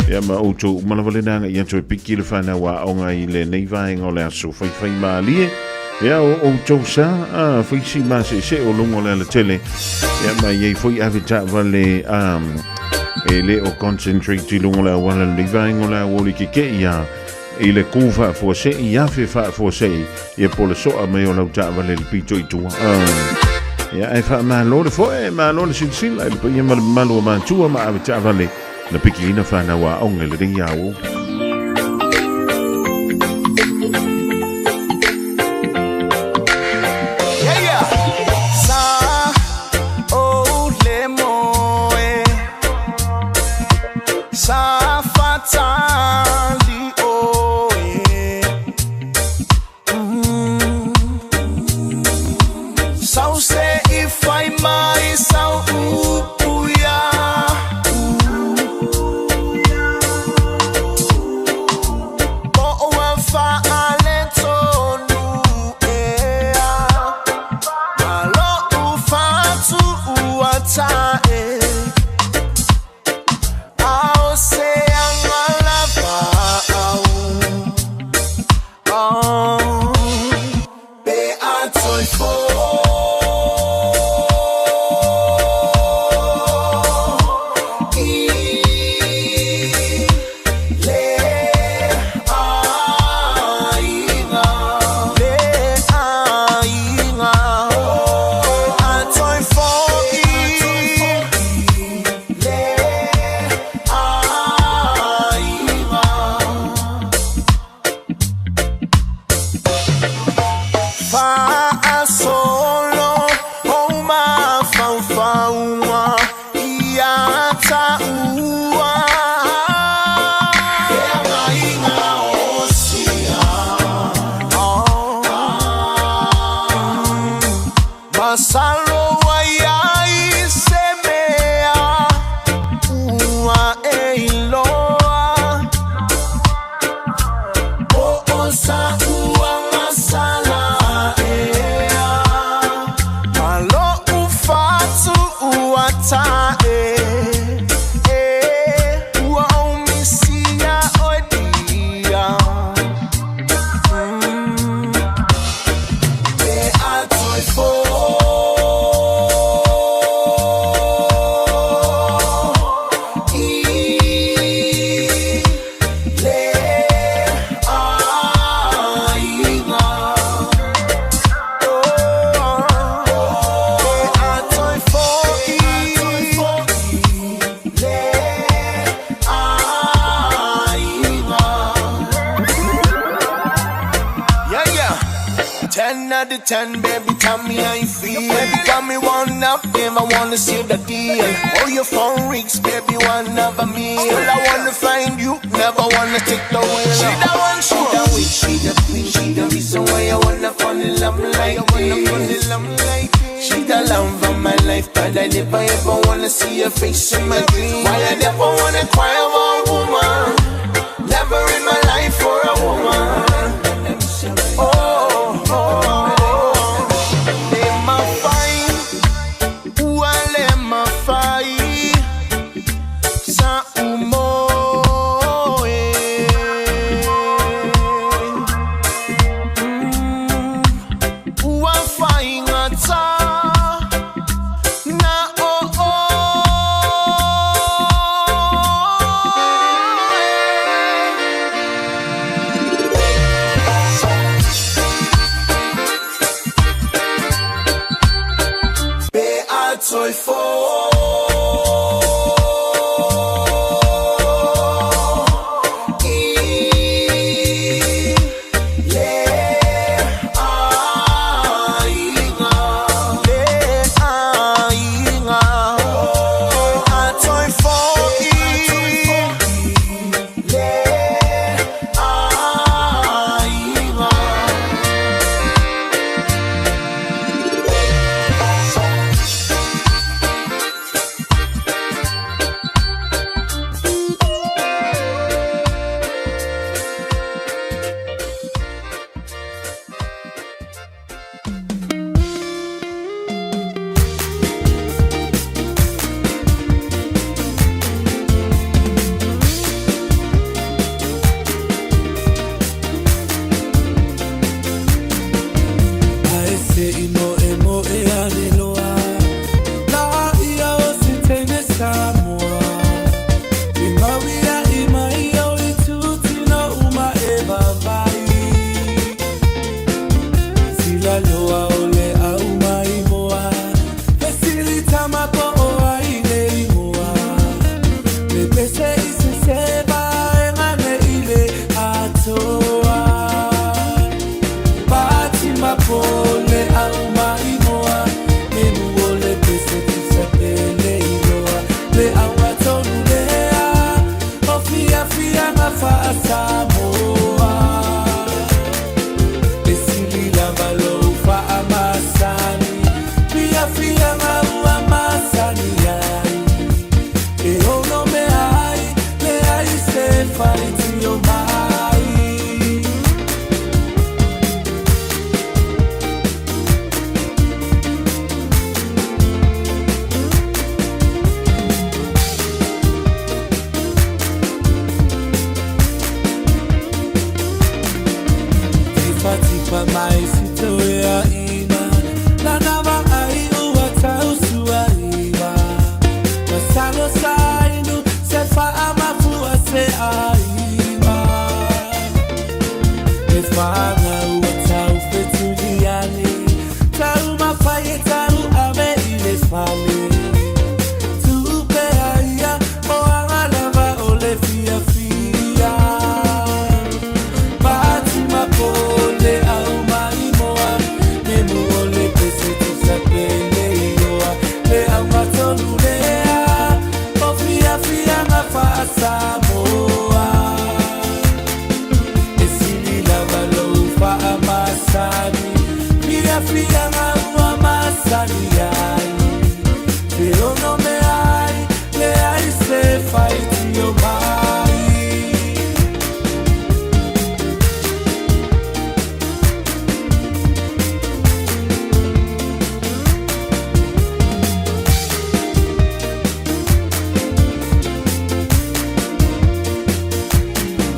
ia ma outou uma lava lena agai atu e piki le whanau aoga i lenei vaega o le aso faifai malie. Ia o outou sa a faisi ma se se o luga o le alatele. Ia ma iai foi ave taavale e le o concentrate i luga o le auala lenei vaega o le aoauli kekei ia i le ku faafuasei afe faafuasei ia po le soa mai o lau taavale i le pito i tua. Ia ae faamalo le foe, malo le silasila i le paia ma le mamalu o matua ma ave taavale na pikiina whanau aoga i lenei aoauli. Yeah, yeah. Sa o le moe Sa fatali oe Sau se i fai mai sau upu ia. out of 10, baby, tell me how you feel. Baby, call me one up, if I wanna seal the deal. Oh, your phone rings, baby, one of a meal. Still, I wanna find you, never wanna take the wheel. She the one, she the witch, she the queen, she the reason why I wanna fall in love like this. She the love of my life, but I never ever wanna see her face in my dream. Why I never wanna cry over a woman? Never in my life for a woman. Oh, oh, oh. Le mafai, ua le mafai, sa umo, eh. Ua fai ngata, na oh, oh, eh. Pe a toi fo. I le aiga, le aiga. A toi fo i le aiga. Ae se i mo e mo e ane loa La ia o se teine Samoa I mauia i mai o i tūtino uma e vavai Sila loa o le au mai moa Fesili tama po o ai le imoa Le pese i se seva e ngane i le atoa Pati mapole au maimoa Me muole pese tusa pele iloa Le au atonu lea O fia fia nga faasamoa Le sili lava lou faamasani Fia fia nga ua masani ai E ono mea ai Le ai se faitio mai. Tifa mai sitoea ina Lana wa ai ua tausua iwa Masalo sainu se faamafua se aiwa E whanga ua tau fetuliani Tau mawhai e tau ame i le fale Tupe aia o anga lava o le fia fia Pati mapole au maimoa Me muole pese tusa pele iloa Le au matonu lea O fia fia nga faasamoa E sili lava lou faamasani Fia fia nga ua masani ai Te ono me ai Le ai se faitio mai.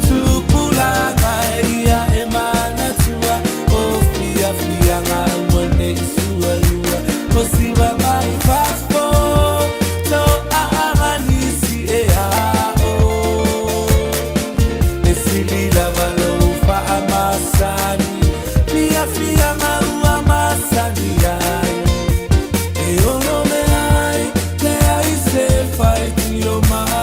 Tupulaga ia e manatua O fia fia ngā ua nei sualua O siwa mai fafo To aaga nisi e ao E sili lava lou faamasani Fia fia ngā ua masani ai E ono me ai Le ai se faitio mai.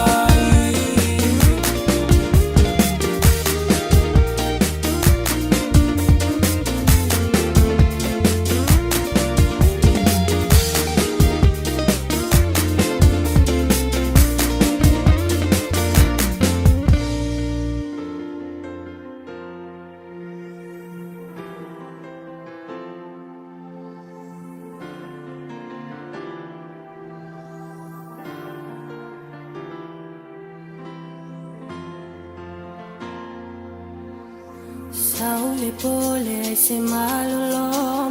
Tau le pole ai se malolo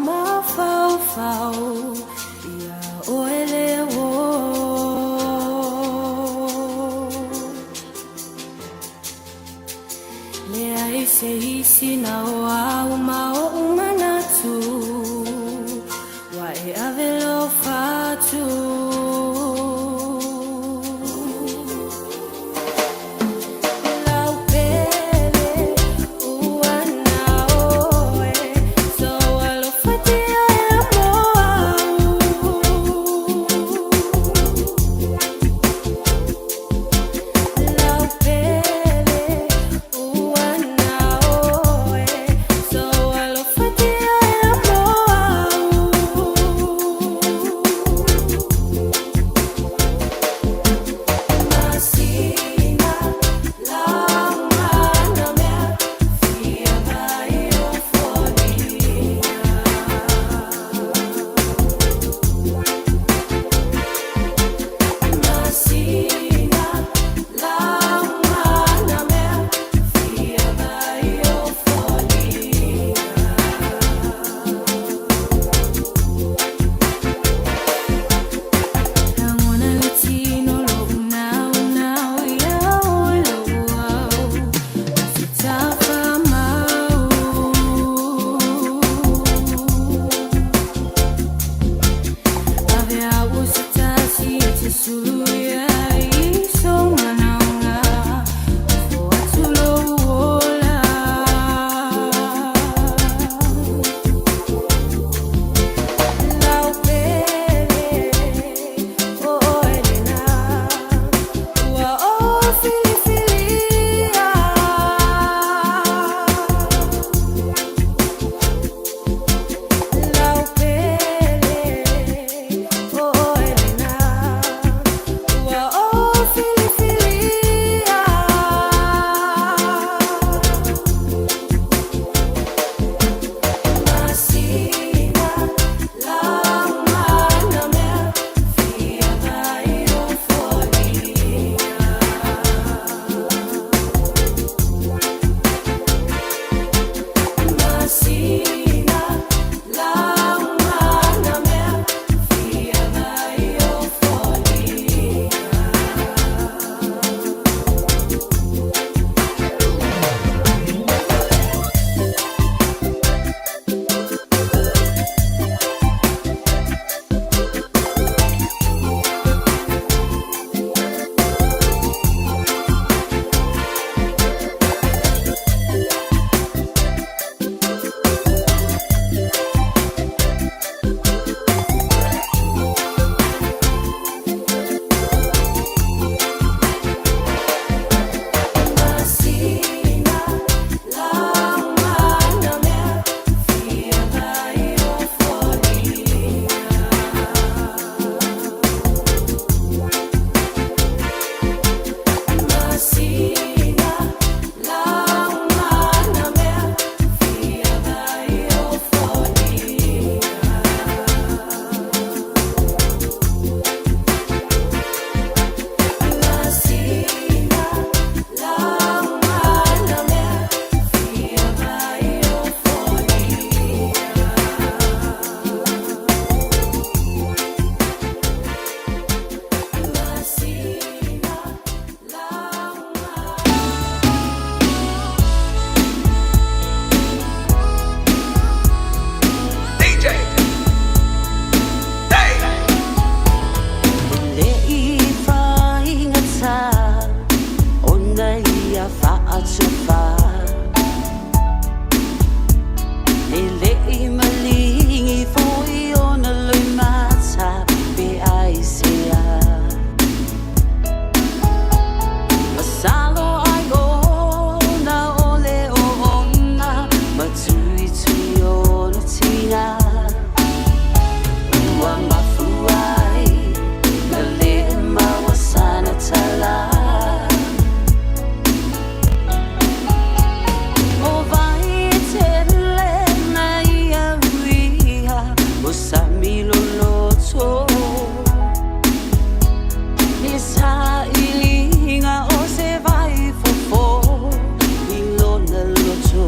mafaufau Ia oe le uō. Leai se isi na o au ma oʻu manatu Ua e ave lofa atu. Lau pele ua na oe So alofatia e mo au. Lau pele ua na oe So alofatia e mo au. Masina laumana mea fia vai o foliga. Masina laumana mea fia vai o foliga. Lagona le tino loʻu naunau ia oe loʻu au Ma se tafa mau. Ave au o se tasi e te sulu ia i sou manaoga Ofo atu lou ola. Lau pele o oe lena Ua ou filifilia. Lau pele o oe lena Ua ou filifilia. Masina laumana mea fia vai o foliga. Masina laumana mea fia vai o foliga. Masina laumana mea fia vai o foliga. Masina laumana mea fia vai o foliga. Masina laumana mea fia vai o foliga. Masina DJ. Le i whaingata ona ia whaatuwha E le i malingi foi ona lui mata pe ai sea Masalo ai ona ole o ona Matui tui ona tina Ua mafua ai na le maua sana tala. O vai tele mai au ia O sami loloto I sa iliga o se vai fofo I lona loto.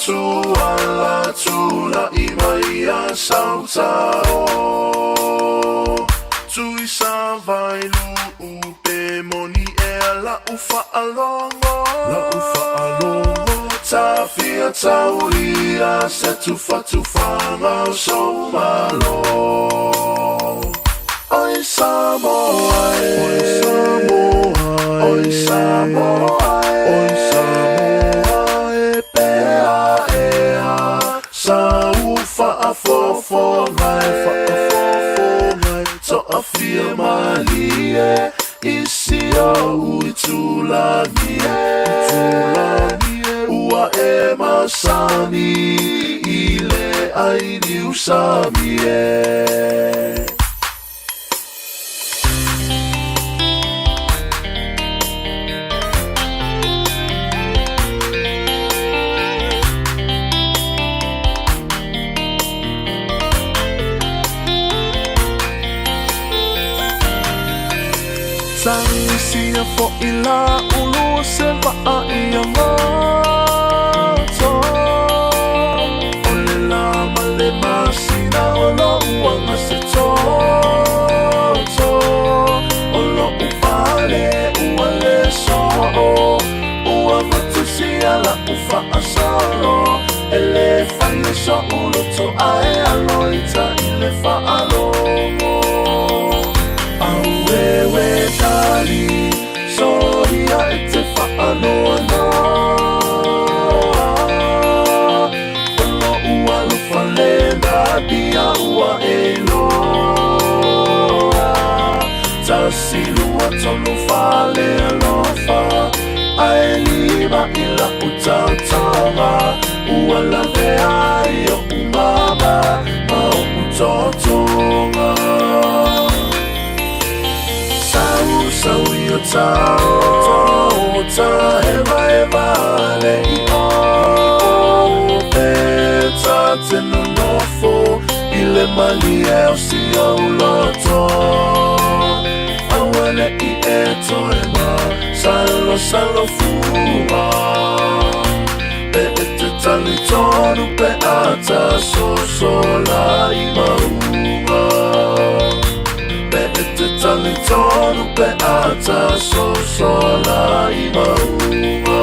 atu ala tula'i mai ia sautao Tui sa vailuu pe moni ea la'u fa'alogo La'u fa'alogo Tafia taulia se tufatufaga o sou malo Oi Samoa e Oi Samoa e Oi Samoa e Oi Samoa e Pea ea Sa u fa'afofoga e Fa'afofoga e To'afia malie I si o'u itulagi e Itulagi e Ua e masani I le ai niusami e. Tagisia fo'i la ulu o se va'a ia goto O le la ma le masina o lo'u aga se toto O lo'u fale ua le so'o Ua matusia la'u fa'asolo E lē fai e so'u loto ae alo ita i le fa'alogo Auewe tali soia e te fa'anoanoa O lo'u alofa lena dia ua e iloa Tasi lua tolu fale alofa Ae lima i la'u taotaoga Ua lavea ai o'u mama ma o'u totoga Sau sau i o tao Ta hevaeva le i o Pe ta te nonofo I le malie o si ou loto Aua le'i e toe ma Salo salo fua Pe e te talitonu pe a ta sosola i mauga Pe e te talitonu pe a ta sosola i mauga.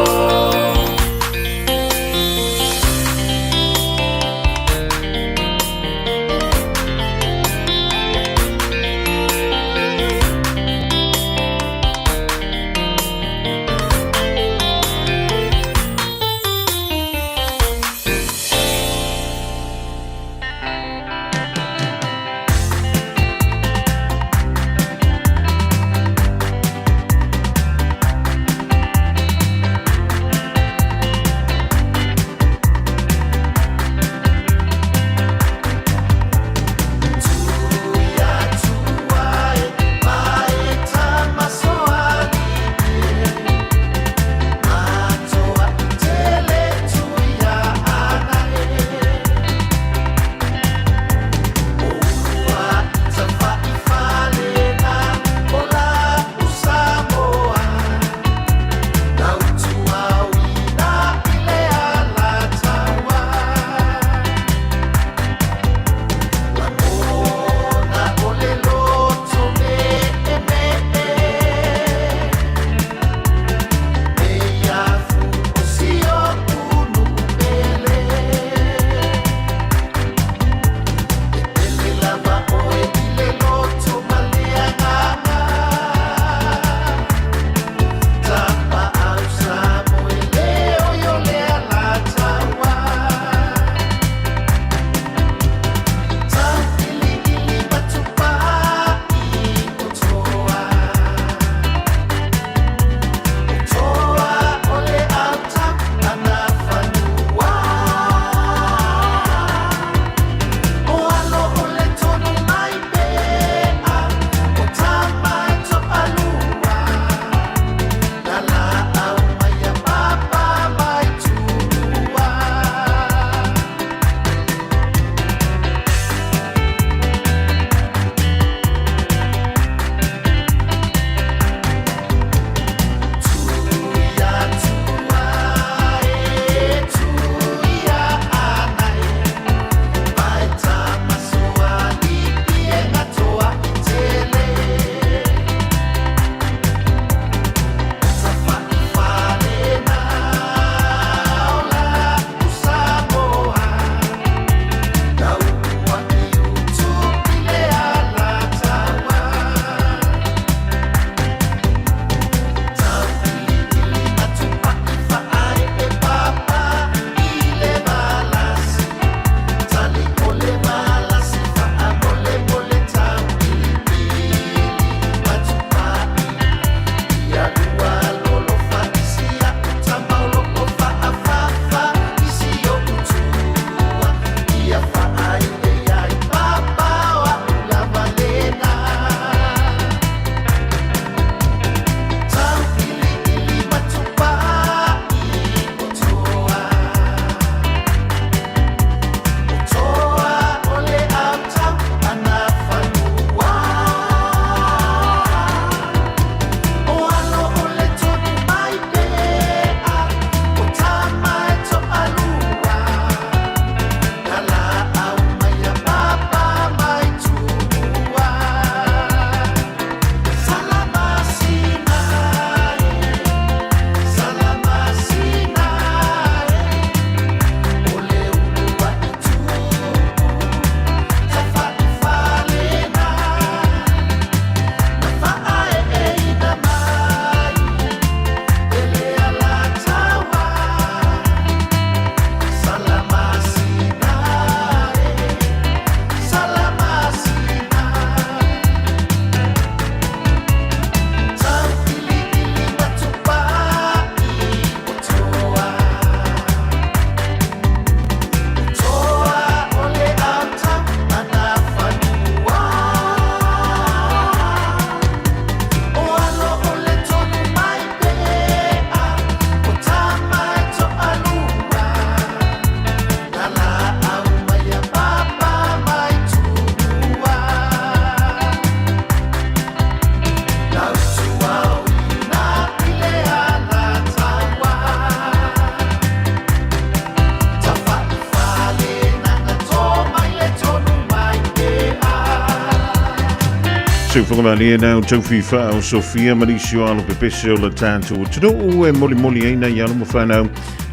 Seufoga malie nā o taufi wha o Sofia ma nisi o alo pepese o le tātou atunuu e molimoli ai nei alo ma whanau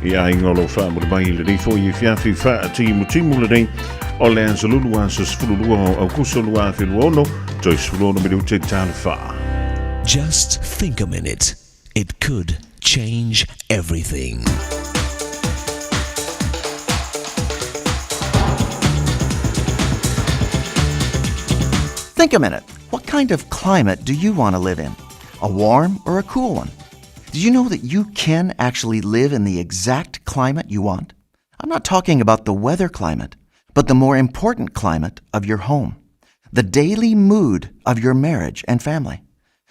i aiga o lo o wha mai le nei foi i fiafi wha timu timu le nei o le aso lulu aso 12 o Aukuso 2026 toe 16 minute tale wha. Just think a minute. It could change everything. Think a minute. What kind of climate do you want to live in? A warm or a cool one? Did you know that you can actually live in the exact climate you want? I'm not talking about the weather climate, but the more important climate of your home, the daily mood of your marriage and family.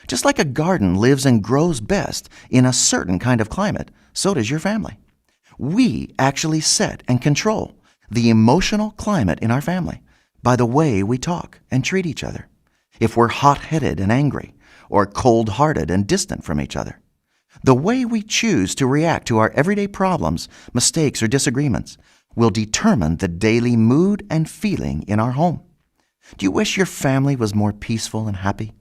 Just like a garden lives and grows best in a certain kind of climate, so does your family. We actually set and control the emotional climate in our family by the way we talk and treat each other. If we're hot headed and angry, or cold hearted and distant from each other. The way we choose to react to our everyday problems, mistakes, or disagreements will determine the daily mood and feeling in our home. Do you wish your family was more peaceful and happy?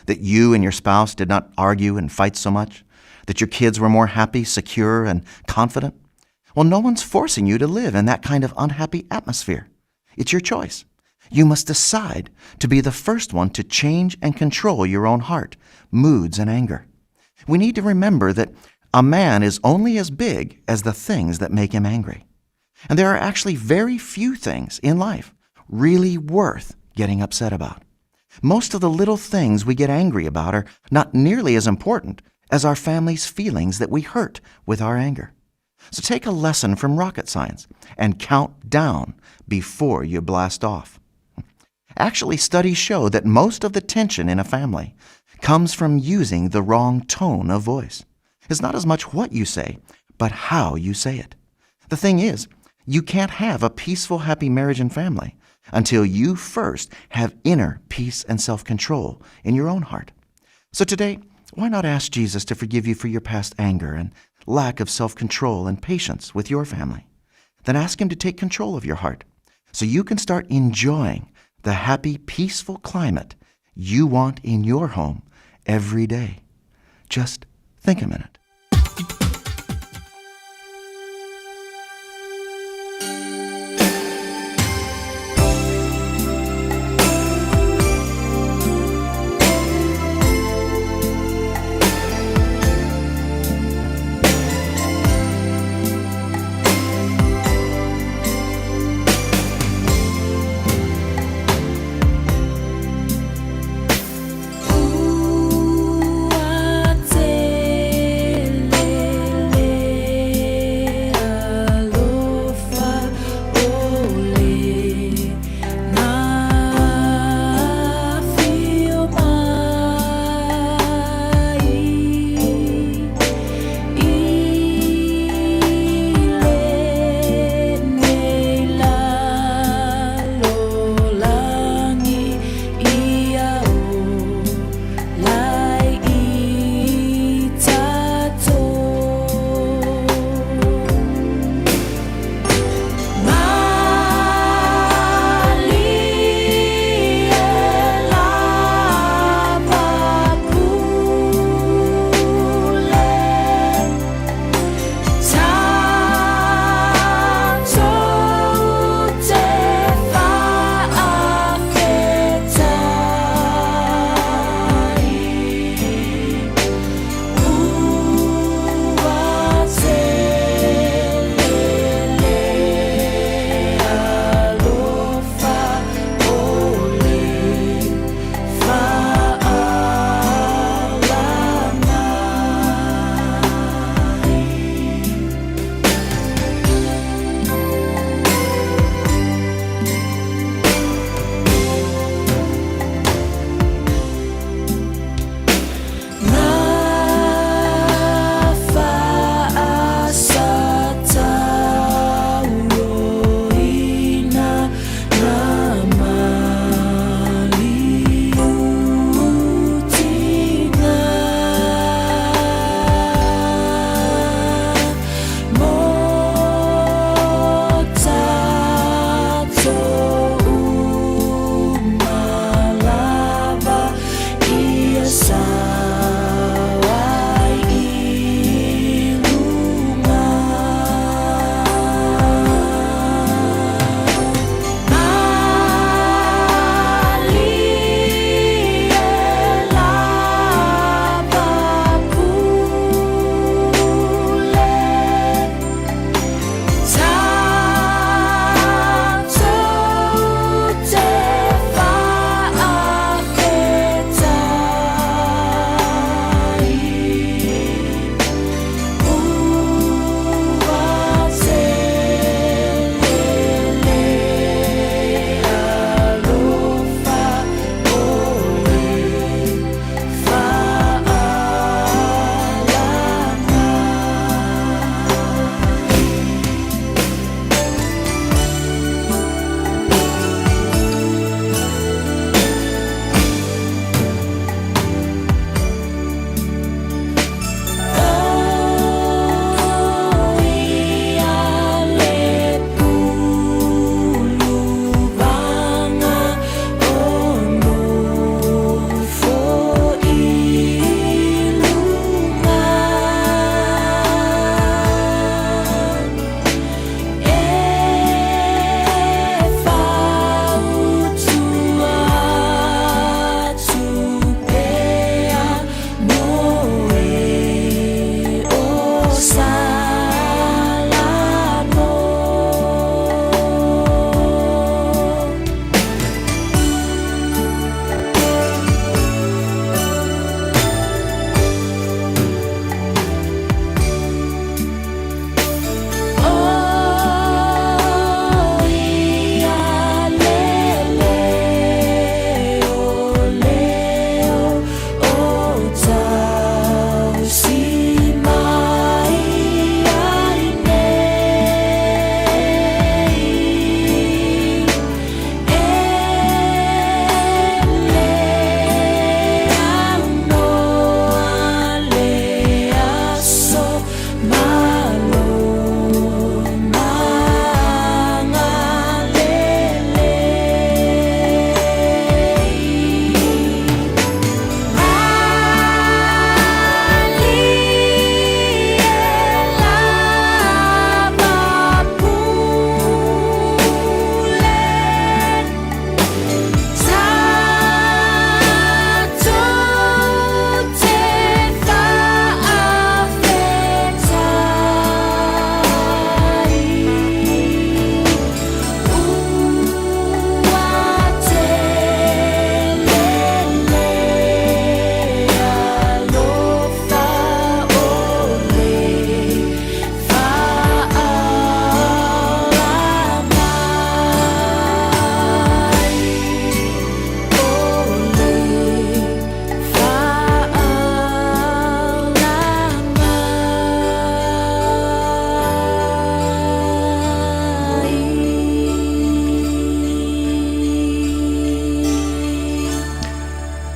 That you and your spouse did not argue and fight so much? That your kids were more happy, secure, and confident? Well, no one's forcing you to live in that kind of unhappy atmosphere. It's your choice. You must decide to be the first one to change and control your own heart, moods, and anger. We need to remember that a man is only as big as the things that make him angry. And there are actually very few things in life really worth getting upset about. Most of the little things we get angry about are not nearly as important as our family's feelings that we hurt with our anger. So take a lesson from rocket science and count down before you blast off. Actually, studies show that most of the tension in a family comes from using the wrong tone of voice. It's not as much what you say, but how you say it. The thing is, you can't have a peaceful, happy marriage and family until you first have inner peace and self control in your own heart. So today, why not ask Jesus to forgive you for your past anger and lack of self control and patience with your family? Then ask Him to take control of your heart so you can start enjoying the happy, peaceful climate you want in your home every day. Just think a minute. Ua tele.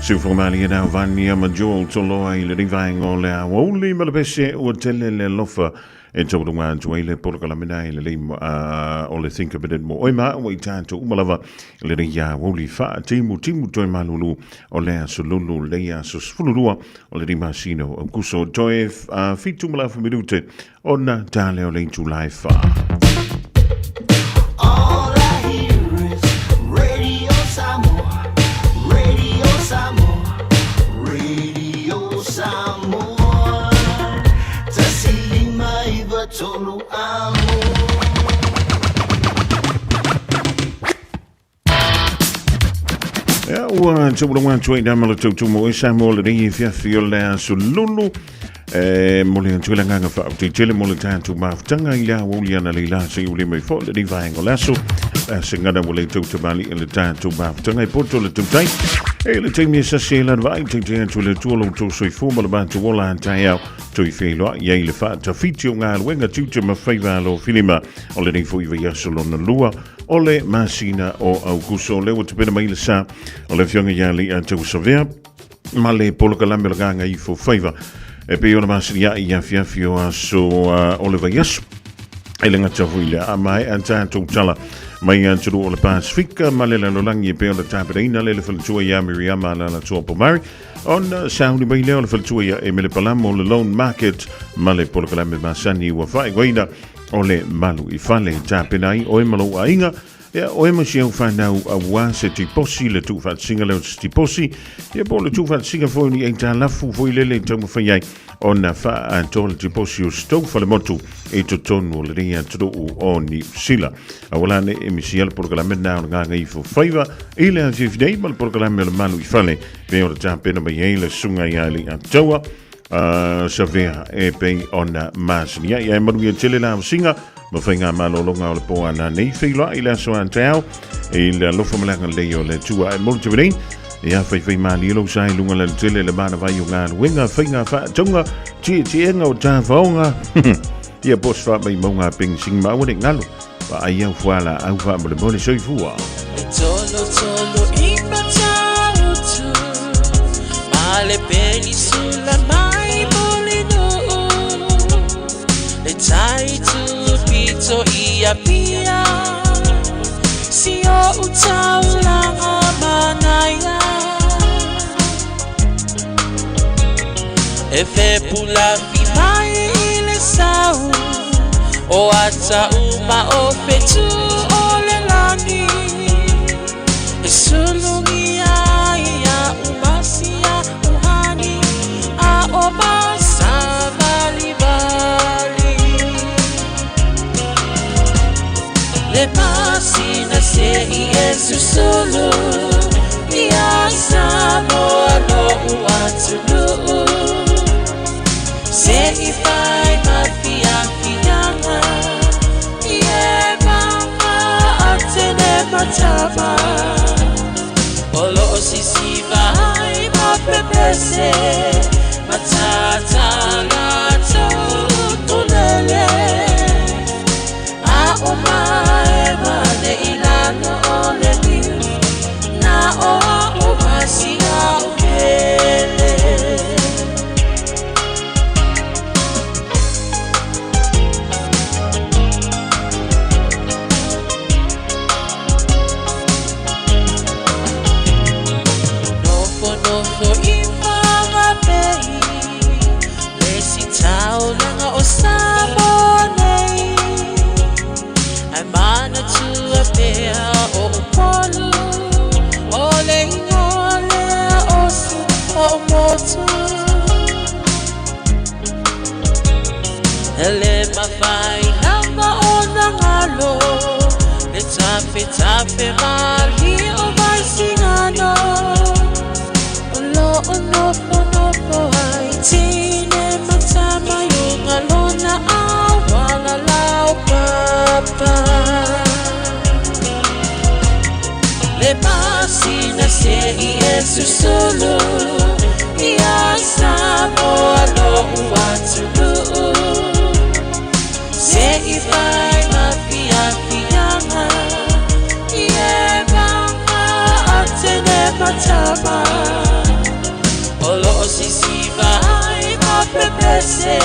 Siufoga malie na Vania ma Joel Toloa i lenei vaega o le aoauli ma le pese ua tele le alofa e taualuga atu ai le polokalame na i lenei o le Think a Minute mo oe ma au i tatou uma lava i lenei aoauli faatimutimu toe malulu o le aso lulu lenei aso 12 o lenei masina o Aukuso toe 7 ma le afa minute ona ta lea o le itula e 4. All I hear is Radio Samoa, Radio Samoa, Radio Samoa. 105 3 amo. Ia, ua taualaga atu ai ma le tautumo e Samoa lenei afiafi o le aso lulu. E mo le atu i le agaga faafetai tele mo le tatou mafutaga i le aoauli analeila se i ua le mai foi lenei vaega o le aso. A se gana ua le tautamali'i le tatou mafutaga e poto le tautai. E le taimi e sasi ai lana vaai, taitai atu i le Atua lo outou soifua ma le matou ola a taeao. Toe feiloai ai le faatafiti o galuega tiute ma faiva alofilima o lenei foi vaiaso lona lua o le masina o Aukuso. O lea ua tapena mai le sa o le Afioga ia Leiatauasavea ma le polokalame o le Gagaifo Faiva e pei ona masilia'i i afiafi o aso o le vaiaso. E le gata foi lea, a maea tatou tala mai atunuu o le Pasifika ma le lalolagi e pei ona tapenaina le le faletua ia Miriama Alalatua Pomari, ona sauni mai lea o le faletua ia Emele Palamo o le Loan Market ma le polokalame masani ua faaigoaina o le Malu i Fale. Tapena ai oe ma lou aiga, ia oe ma si au fanau auā se tiposi, le tuufaatasiga lea o se tiposi, ia po o le tuufaatasiga foi o ni aitalafu foi lele e taumafai ai ona faaatoa le tiposi o se tou falemotu i totonu o lenei atunuu o Niu Sila. Aua la ne i misia le polokalame lena o le Gagaifo Faiva i le afiafi nei ma le polokalame o le Malu i Fale, pei ona tapena mai ai le susuga ia Leiataua Savea e pei ona masani ai. Ae manuia tele la ausiga ma faiga malologa o le po ana nei feiloai i le aso a taeao i le alofa ma le agalelei o le Atua. Ae mo le taimi nei, ia faifai malie lou sa i luga lautele le manavai o galuega, faiga faatauga, tietiega o tafaoga, ia po o se faamaumauga a penisini ma aua ne i galo. Vaai au fualaau faamolemole soifua. E tolo tolo i Matautu Ma le penisula mai Mulinuu Le tai tupito i Apia Si o utaulanga manaia E fepulafi mai i le sau O ata uma o fetu o le lani E sulugia ia umasia uhani A o masavalivali Le pasina se i e susulu Ia Samoa lo'u atunuu Se i fai ma fiafiaga I e mama atene matama O loo sisiva ai ma pepese Matata latou utulele A o mae mane i lalo o le liu Na o a'u masia o pele. Nofonofo i Whangapehi Le isi taulaga o Samoa nei Ae manatua pea o Upolu O le ingoa lea o si ou motu E le mafai lava ona galo Le tafetafe malie o Vaisigano O lo o nofonofo ai Tine ma tama i uga lona auala laupapa Le masina se i e susulu Ia Samoa lo'u atunuu Se i fai ma fiafiaga I e mama atene matama. ese.